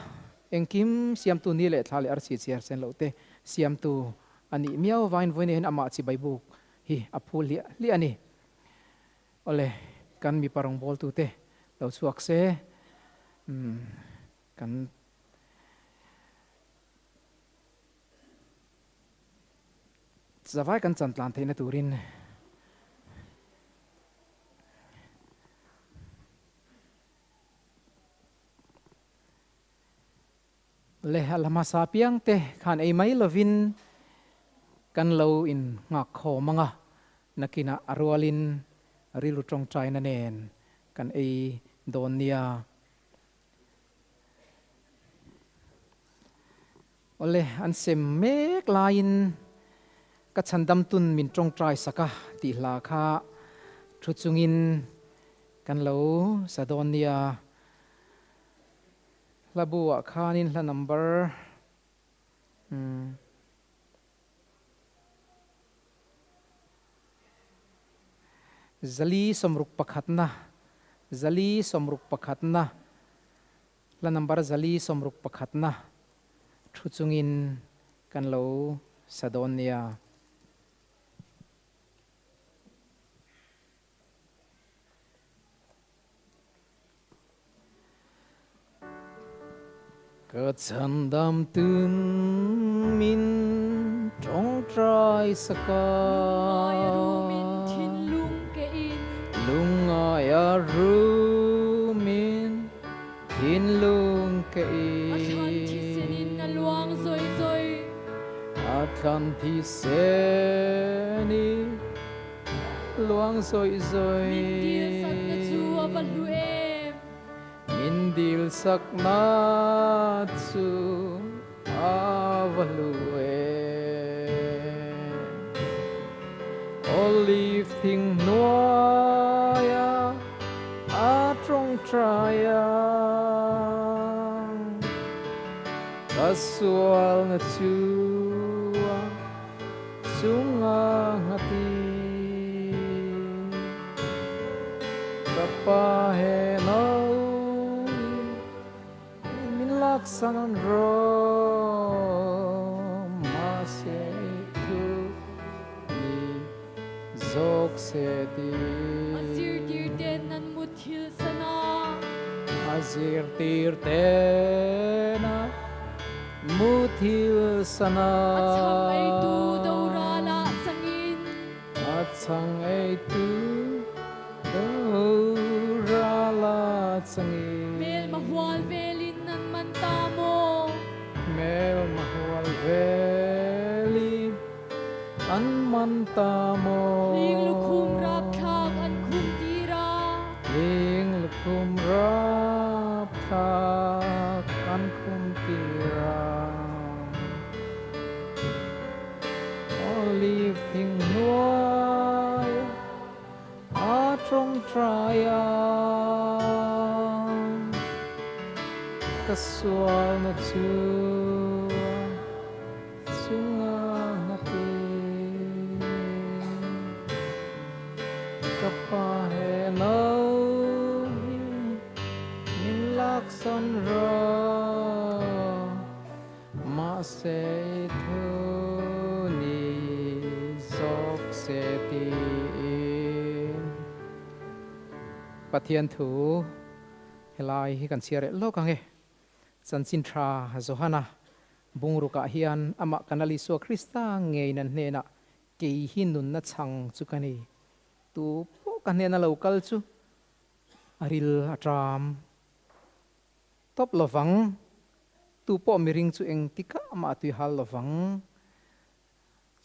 engkim siamtu ni leh thla leh arsi chhiar sen loh te siamtu a nih miau avangin vawiin hian amah chibai buk hi hi a phu hliah hliah a ni. Awle, kan mipa rawngbawltute lo chhuak se, umm kan zavai kan chan tlan theihna turin. Le a la hmasa piang te khan ei mai lovin kan lo in nghak khawm ang a, nakinah a rualin rilru tawngtaina nen kan ei dawn nia. Awle, an sem mek laiin ka chhandam tun min tawngtai sak a tih hla kha thu chungin kan lo sa dawn nia. Hla bu ah khanin hla number 461na, 461na, hla number 461na thu chungin kan lo sa dawn nia. Ka chhandam tun min tawngtai sak a. Lungngai a rumin thinlung ke in. Lungngai a rumin thinlung ke in. A thlan thisenin a luang zawi zawi. A thlan thisenin Luang zawih zawih. Min dil sakna chu a va hlu em? Min dil sakna chu a va hlu em? Olive thing hnuaia a tawngtai a, ka sualna chu a. Chunga nghati ka pa he no min laksan an rawh mahse thu ni zawk se ti. A zirtir ten an muthilh san a. A zirtir ten a Muthil sana. A chhang eitu doral ah changin. A chhang eitu doral ah changin. Hmelma hual velin an man ta maw? Hmelma hual velin an man ta maw? Hling lukhum rapthlak an khum tir a. Hling lukhum rapthlak an khum tir a. Olive thing hnuai a tawngtai a, ka sualna chu a chunga ngati. Ka pa he no hi min laksawn rawh, mahse i thu ni zawk se tiin Pathian thu helai hi kan chhiar leh lawk ang e. Chanchin tha Johana bungrukah hian amah kan Lal Isua Krista ngei nan hnenah Kei hi nunna chhang chu ka ni. Tu pawh ka hnena lo kal chu a ril a ṭam tawp lovang. Tu pawh miring chu engtikah mah a tui hal lovang.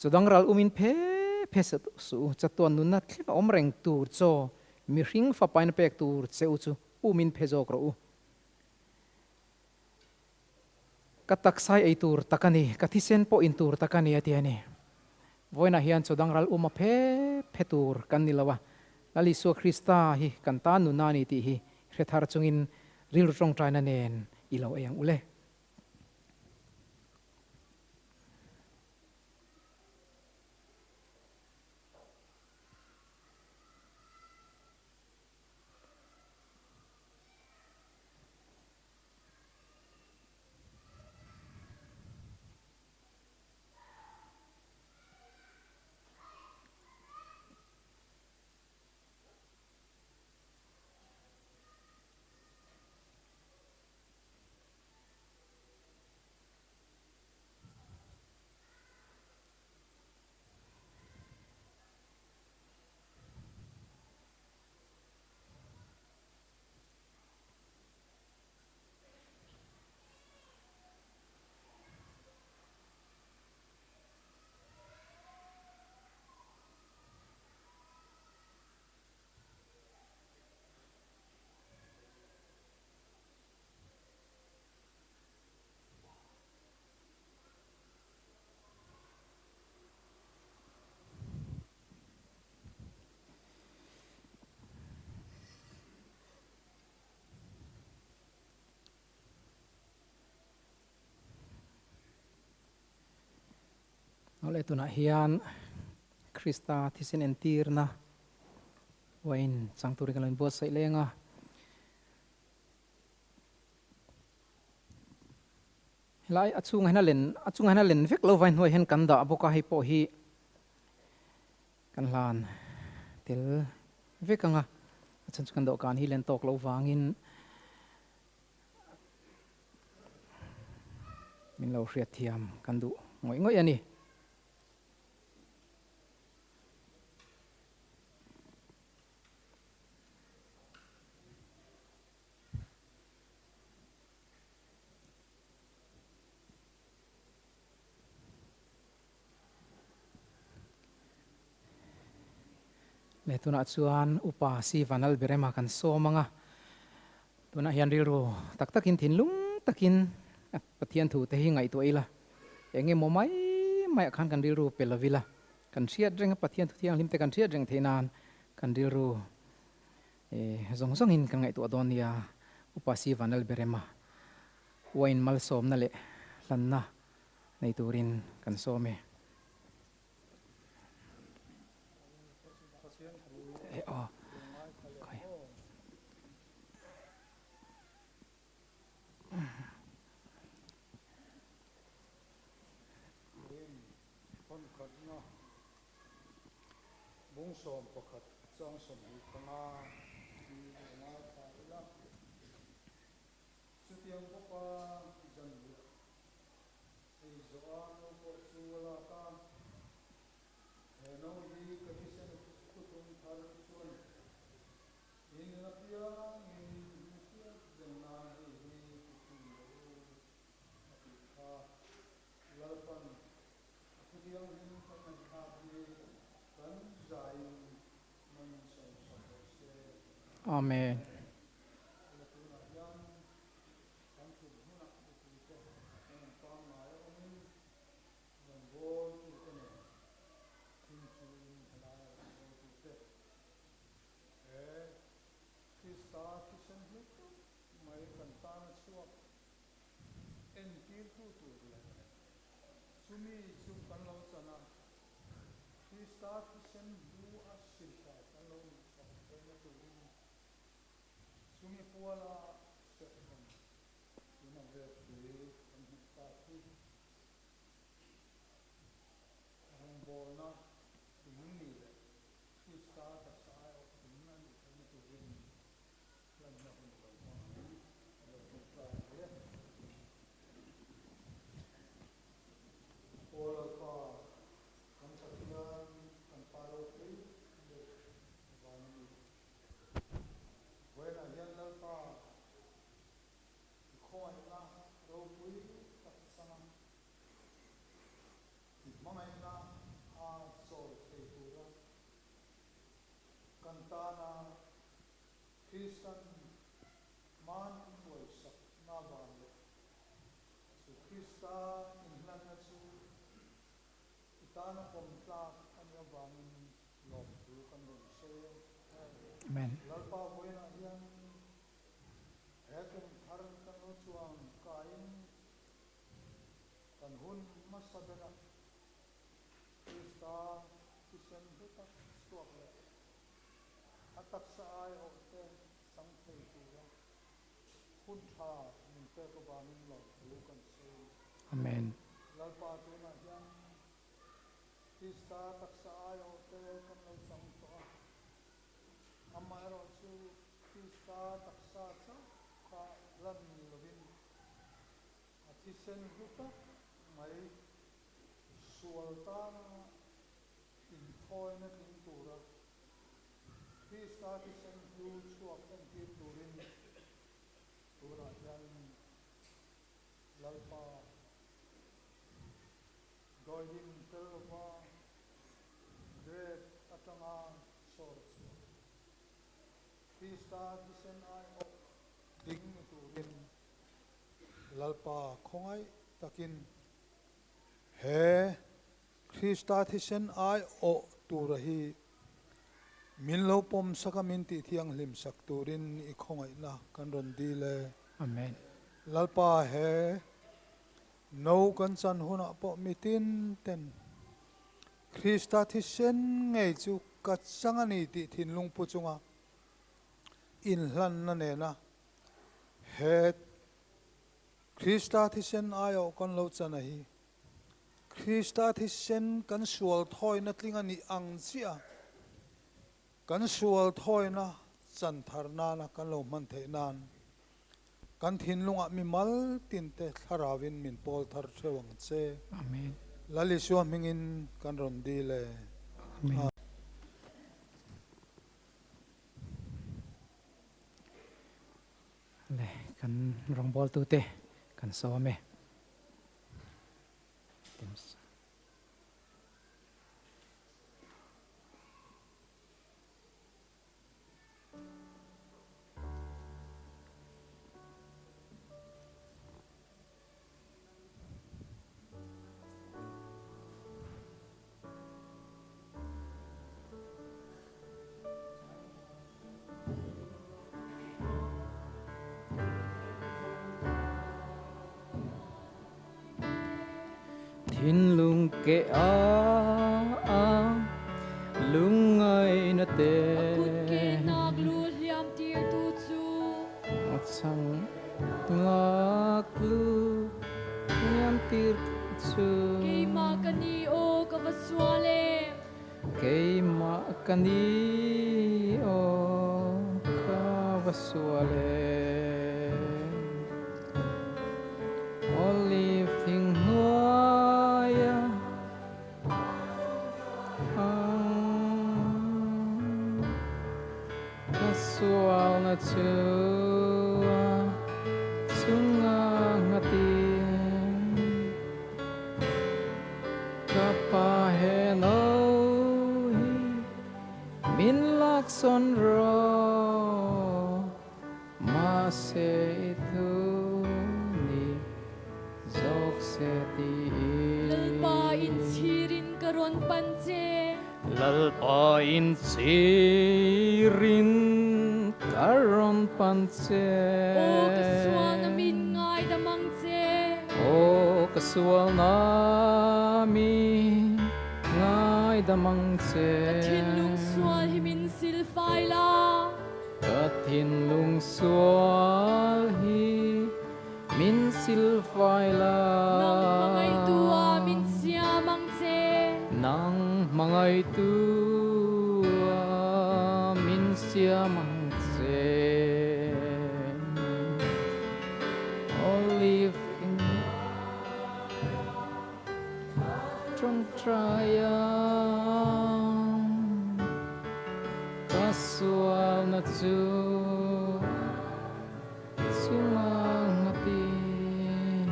Chudang ral umin phe phe se suh u, chatuan nunna thleng a awm reng tur chaw mihring fapaina pek tur che u chu umin phe zawk rawh u. Ka taksai ei tur tak a ni, ka thisen pawh in tur tak a ni, a ti a ni. Vawiinah hian chaw dang ral uma phe phe tur kan ni lo a, Lal Isua Krista hi kan tan nuna a ni tih hi hre thar chungin rilru tawngtaina nen i lo ei ang u le. Awle tunah hian Krista thisen entirna uain chang turin kan lo inbuatsaih leng a. Helai a chhungah hian a len a chungah hian a len vek lo vain hnuaiah hian kan dah bawk a, hei pawh hi kan hlan tel vek ang a, a chhan chu kan dawhkan hi len tawk loh vangin min lo hriatthiam kan duh ngawih ngawih a ni. Leh tunah chuan Upa Si Vanal Berema kan sawm ang a, tunah hian rilru tak takin thinlung takin Pathian thu te hi ngaihtuah ila, eng emaw mai maiah khan kan rilru pe lo ila, kan hriat reng a Pathian thu thianghlim te kan hriat reng theih nan kan rilru zawng zawngin kan ngaihtuah dawn nia, Upa Si Vanal Berema Wine malsawmna leh hlanna nei turin kan sawm e. Chutiang bawka zanriah ei zawh a no pawh chu a lak a, he no hi ka thisen thutum thar chuan in apiangin mi hriat reng nan hei hi ti thin lo u a tih kha. Lalpan a thuthianghlim kan ngaihthlak hi kan zaiin man sawmsak rawh se. Amen. Tunah hian kan thut hmunah mipuite an awm pangngai a awmin rawngbawltute nen thingthuin helaia rawngbawltute he Krista thisen hlu tak mai kan tana chhuak entirtu tur leh chumi chu kan lo chan a, Krista thisen hlu a silfai kan lo nih chhoh theihna turin Chumi puala serhhlum tuna grape tui kan hmuh tak hi rawngbawlna ding ni leh Krista taksa aiawh ding a nih theihna turin hlanna hun lo hmang ang a lo tawngtai hle. Aw Lalpa, kan Pathian, kan Pa ropui leh van a ni. Vawiinah hian Lalpa i khawngaihna ropui tak changa i hmangaihna a chawl thei tura kan tana Kristan man inbuaisakna vang leh chu Krista inhlanna chu i tana pawm tlak a nih avangin Lawmthu kan rawn sawi a. Amen. Lalpa vawiinah hian he kum thar kan lo chuang kaiin kan hun hmasa berah Krista thisen hlu tak chhuak leh a taksa aiawhte chang thei tura hun tha min pek avangin lawmthu kan sawi a ni. Amen. Lalpa tunah hian Krista taksa aiawhte kan lo chang tawh a, amaherawhchu Krista taksa chauh kha lan ni lovin a thisen hlu tak mai sual tana inthawina tling tura Krista thisen hlu chhuak entir turin tunah hian Lalpa Dawihlim tel lova grape atanga sawr chhuah Krista thisen aiawh ding ni turin Lalpa khawngaih takin he Krista thisen aiawh tura hi min lo pawm sak a min tih thianghlim sak turin i khawngaihna kan rawn dil e. Amen. Lalpa he No kan chan hunah pawh mitin ten Krista thisen ngei chu ka chang a ni tih thinlung pu chunga inhlanna nena he Krista thisen aiawh kan lo chan a hi Krista thisen kan sual thawina tling a nih ang chiah a kan sual thawina chan thar nana kan lo hman theih nan kan thinlungah mimal tinte thlarauin min pawl thar theuh ang che. Amen. Lal Isua hmingin kan rawn dil e. Amen. Le kan rawngbawltute kan sawm e. Thinlung ke a lungngai na te. A kut ke nak lu hliam tir tu chu. A chang ngak lu hliam tir tu chu. Keimah ka ni aw ka va sual em. Keimah ka ni aw ka va sual em. Olive thing hnuaia ka sualna chu chunga nghatin ka pa he no hi min laksawn rawh mahse i thu ni zawk se tiin. Lalpa inchhirin ka rawn pan che. Lalpa inchhirin ka rawn pan che. Aw ka sualna min ngaidam ang che. Aw ka sualna min ngaidam ang che. Ka thinlung sual hi min silfai la. Ka thinlung sual hi min silfai la. Nang hmangaihtu a min siam ang che. Nang hmangaihtu a min siam ang che. Olive in tawngtai ang ka sualna chu chunga nghatin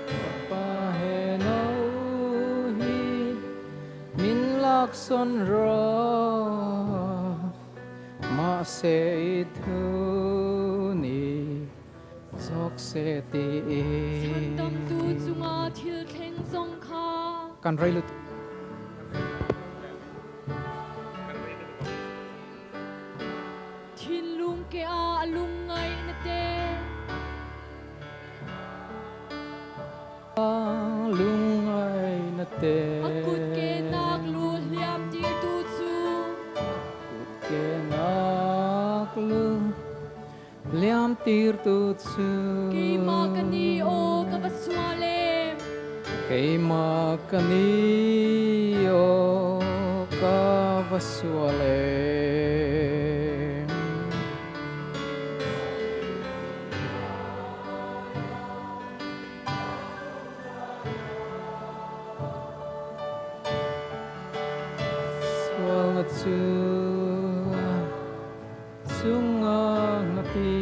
ka pa he no hi min laksawn rawh mahse i thu ni zawk se tiin. Chhandamtu chunga thil thleng zawng kha. Kan rei lutuk. Thinlung ke a a lung ngaihna te. A lung ngaihna te. A kut ke nak lu hliam tirtu chu. A kut ke nak lu hliam tirtu chu. Keimah ka ni aw ka va sual em. Keimah ka ni aw ka va sual em. Sualna chu chunga ngati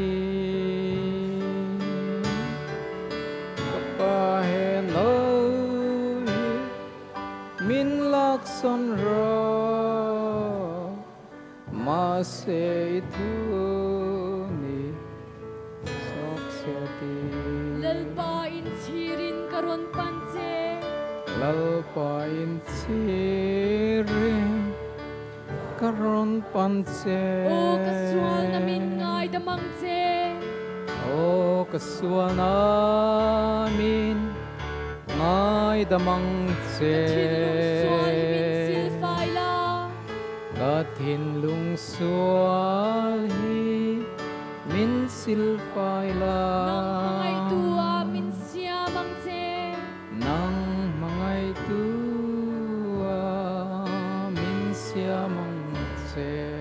ka pa he no hi min laksawn rawh mahse i thu ni zawk se ti. Lalpa inchhirin ka rawn pan che. Lalpa inchhirin ka rawn pan che. Aw ka sualna min ngaidam ang che. Aw ka sualna min ngaidam Ngai dam ang che. Ka thinlung sual hi min silfai la. Ka thinlung sual hi min silfai la. Nang hmangaihtu ah min siam ang che. Nang hmangaihtu ah min siam ang che.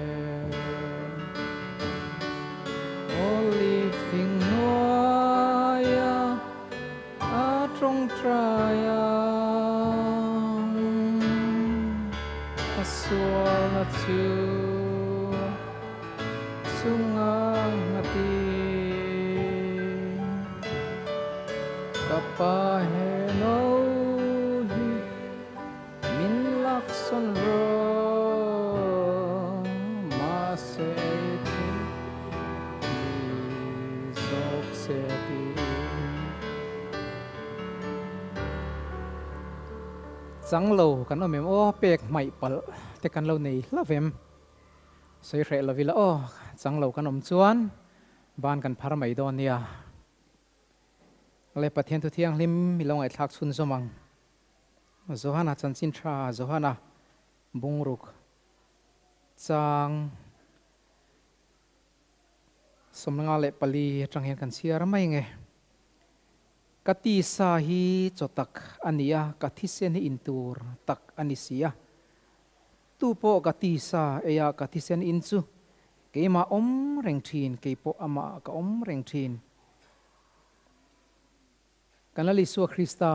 Olive thing hnuaia a tawngtai ang, a sualna chu chunga ngati. Ka pa he no hi min laksawn rawh, mahse ei thei ni zawk se ti. Chang lo kan awm em aw, pek hmaih palh te kan lo nei hlavem. Sawi hreh lo ila aw, chang lo kan awm chuan ban kan phar mai dawn nia. Le Pathian thu thianghlim i lo ngaihthlak chhun zawm ang. Johana chanchin tha Johana bungruk chang 54 atang hian kan chhiar mai nge. Ka tisa hi chaw tak a ni a, ka thisen hi in tur tak a ni si a. Tu pawh ka tisa ei a, ka thisen in chu keimah awm reng thin, kei pawh amah ka awm reng thin. Kan Lal Isua Krista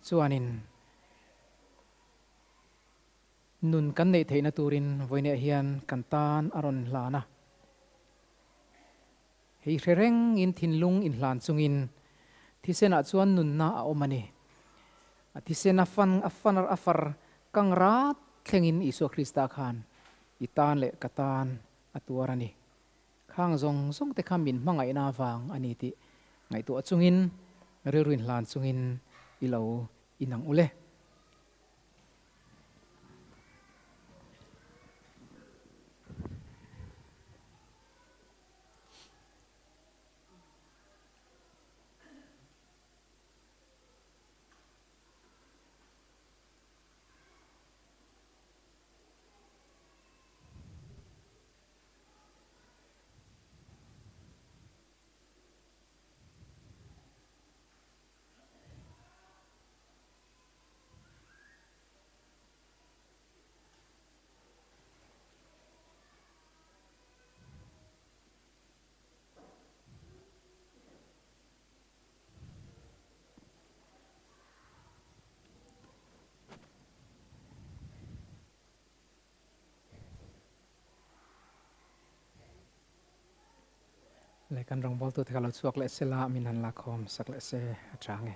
chuanin nun kan neih theihna turin vawiinah hian kan tan a rawn hlan a. Hei hre rengin thinlung inhlan chungin thisenah chuan nunna a awm a ni. A thisen a fan a fan a far kang rat thlengin Isua Krista khan i tan leh ka tan a tuar a ni. Khang zawng zawng te kha min hmangaihna avang a ni tih ngaihtuah chungin rilru inhlan chungin i lo inang ule. Le kan rawngbawltu te kha lo chhuak leh se la, min han lakhawm sak leh se a tha nge.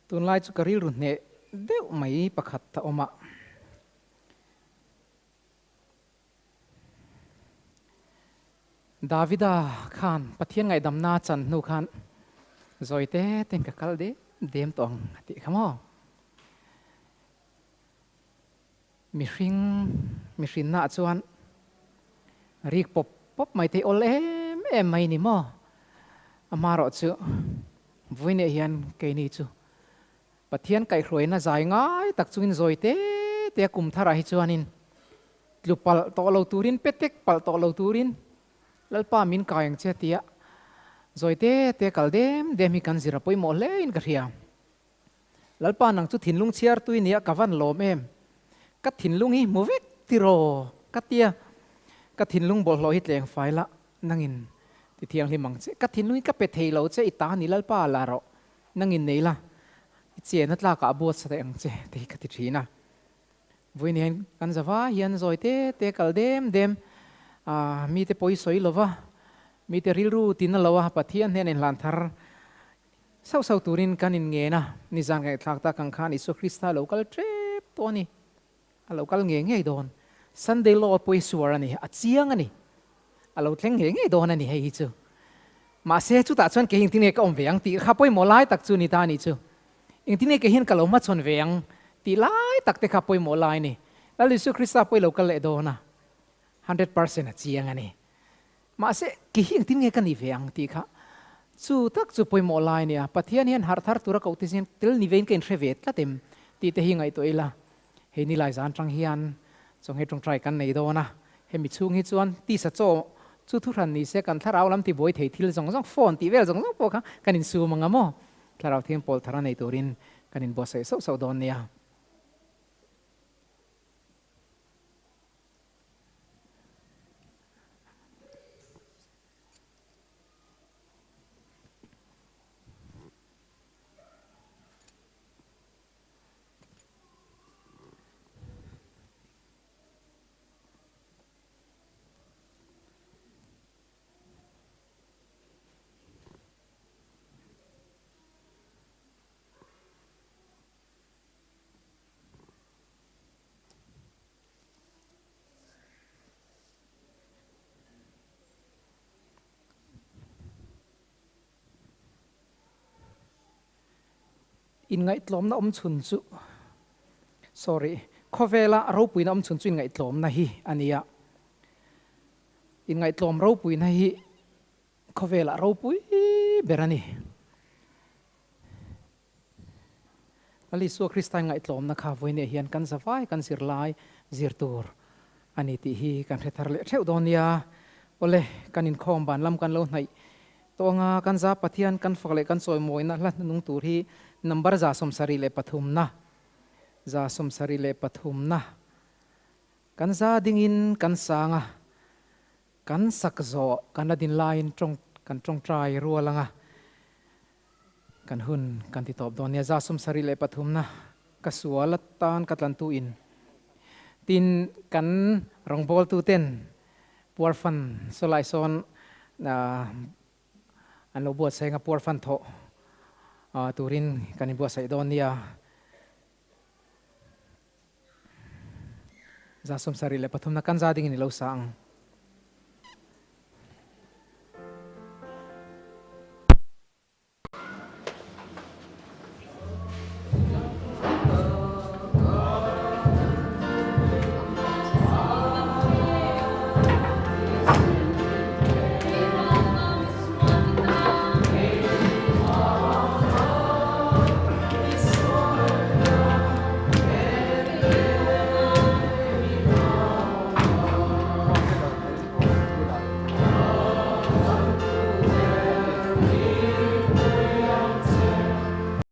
Tunlai chu ka rilru hneh deuh mai pakhat a awm a. Davida khan Pathian ngaihdamna chan hnu khan zawi te ten ka kal dem dem tawh ang a tih kha maw? Mihring mihrinna ah chuan rik pawp pawp mai te awl em em mai ni maw? Amaherawh chu vawiinah hian keini chu Pathian kaihhruaina zai ngai tak chungin zawi te te a kum tharah hi chuanin tlu palh tawh lo turin, petek palh tawh lo turin Lalpa min kai ang che tia zawi te te kal dem dem hi kan zir a pawimawh hle in ka hria. Lalpa nang chu thinlung chhiar tui nia ka van lawm em? Ka thinlung hi hmu vek tiraw? Ka tia ka thinlung bawlhhlawh hi tleng fai la nangin ti thianghlim ang che. Ka thinlung hi ka pe thei lo che i ta ni Lalpa la rawh. Nangin nei la, i chena tlakah a buat sa daih ang che te hi ka ti thin a. Vawiin hian kan zava hian zawi te te kal dem dem a, mite pawi sawi lova, Mite rilru tin a lo a, Pathian hnena inhlan thar sauh sauh turin kan inngen a, nizan ngaihthlak tak ang khan Isua Krista lo kal tep tawh a ni. A lo kal ngei ngei dawn. Sunday law pawh hi suar a ni, a chiang a ni. A lo thleng ngei ngei dawn a ni hei hi chu. Mahse chutah chuan kei engtin nge ka awm ve ang tih kha pawimawh lai tak chu ni ta a nih chu. Engtin nge kei hian ka lo hmachhawn ve ang tih lai tak te kha pawimawh lai a ni. Lal Isua Krista pawh i lo kal leh dawn a, 100% a chiang a ni. Mahse, ki hi engtin nge ka nih ve ang tih kha chu tak chu pawimawh lai a nia. Pathian hian harh thar tura koh te hian tel ni vein ka inhre ve tlat em tih te hi ngaihtuah ila. Hei nilai zan tang hian chawnghe tawngtai kan nei dawn a, hemi chhung hi chuan tisa chaw chu thuhran ni se kan thlarau lam tibuai thei thil zawng zawng, phone tih vel zawng zawng pawh kha kan insum ang a maw? Thlarau thiam pawl thar a nei turin kan inbuatsaih sauh sauh dawn nia. Inngaihtlawmna awm chhun chu, sorry, khawvela ropuina awm chhun chu inngaihtlawmna hi a ni a. Inngaihtlawm ropuina hi khawvela ropui ber a ni. Lal Isua Krista ngaihtlawmna kha vawiinah hian kan zavai kan zirlai zir tur a ni tih hi kan hre thar leh theuh dawn nia. Awle, kan inkhawm ban lam kan lo hnaih tawh anga kan za Pathian kan fak leh kan chawimawina hla hnunung tur hi number 173 na, 73 na kan za dingin kan sang a, kan sak zawh kan la din laiin tawng kan tawngtai rual anga. Kan hun kan ti tawp dawn nia, 73 na ka sual atan ka tlantu in tin kan rawngbawltu ten puar fan sawlai sawn an lo buatsaih anga puar fan thawh turin kan inbuatsaih dawn nia. 73 na kan za dingin i lo sa ang.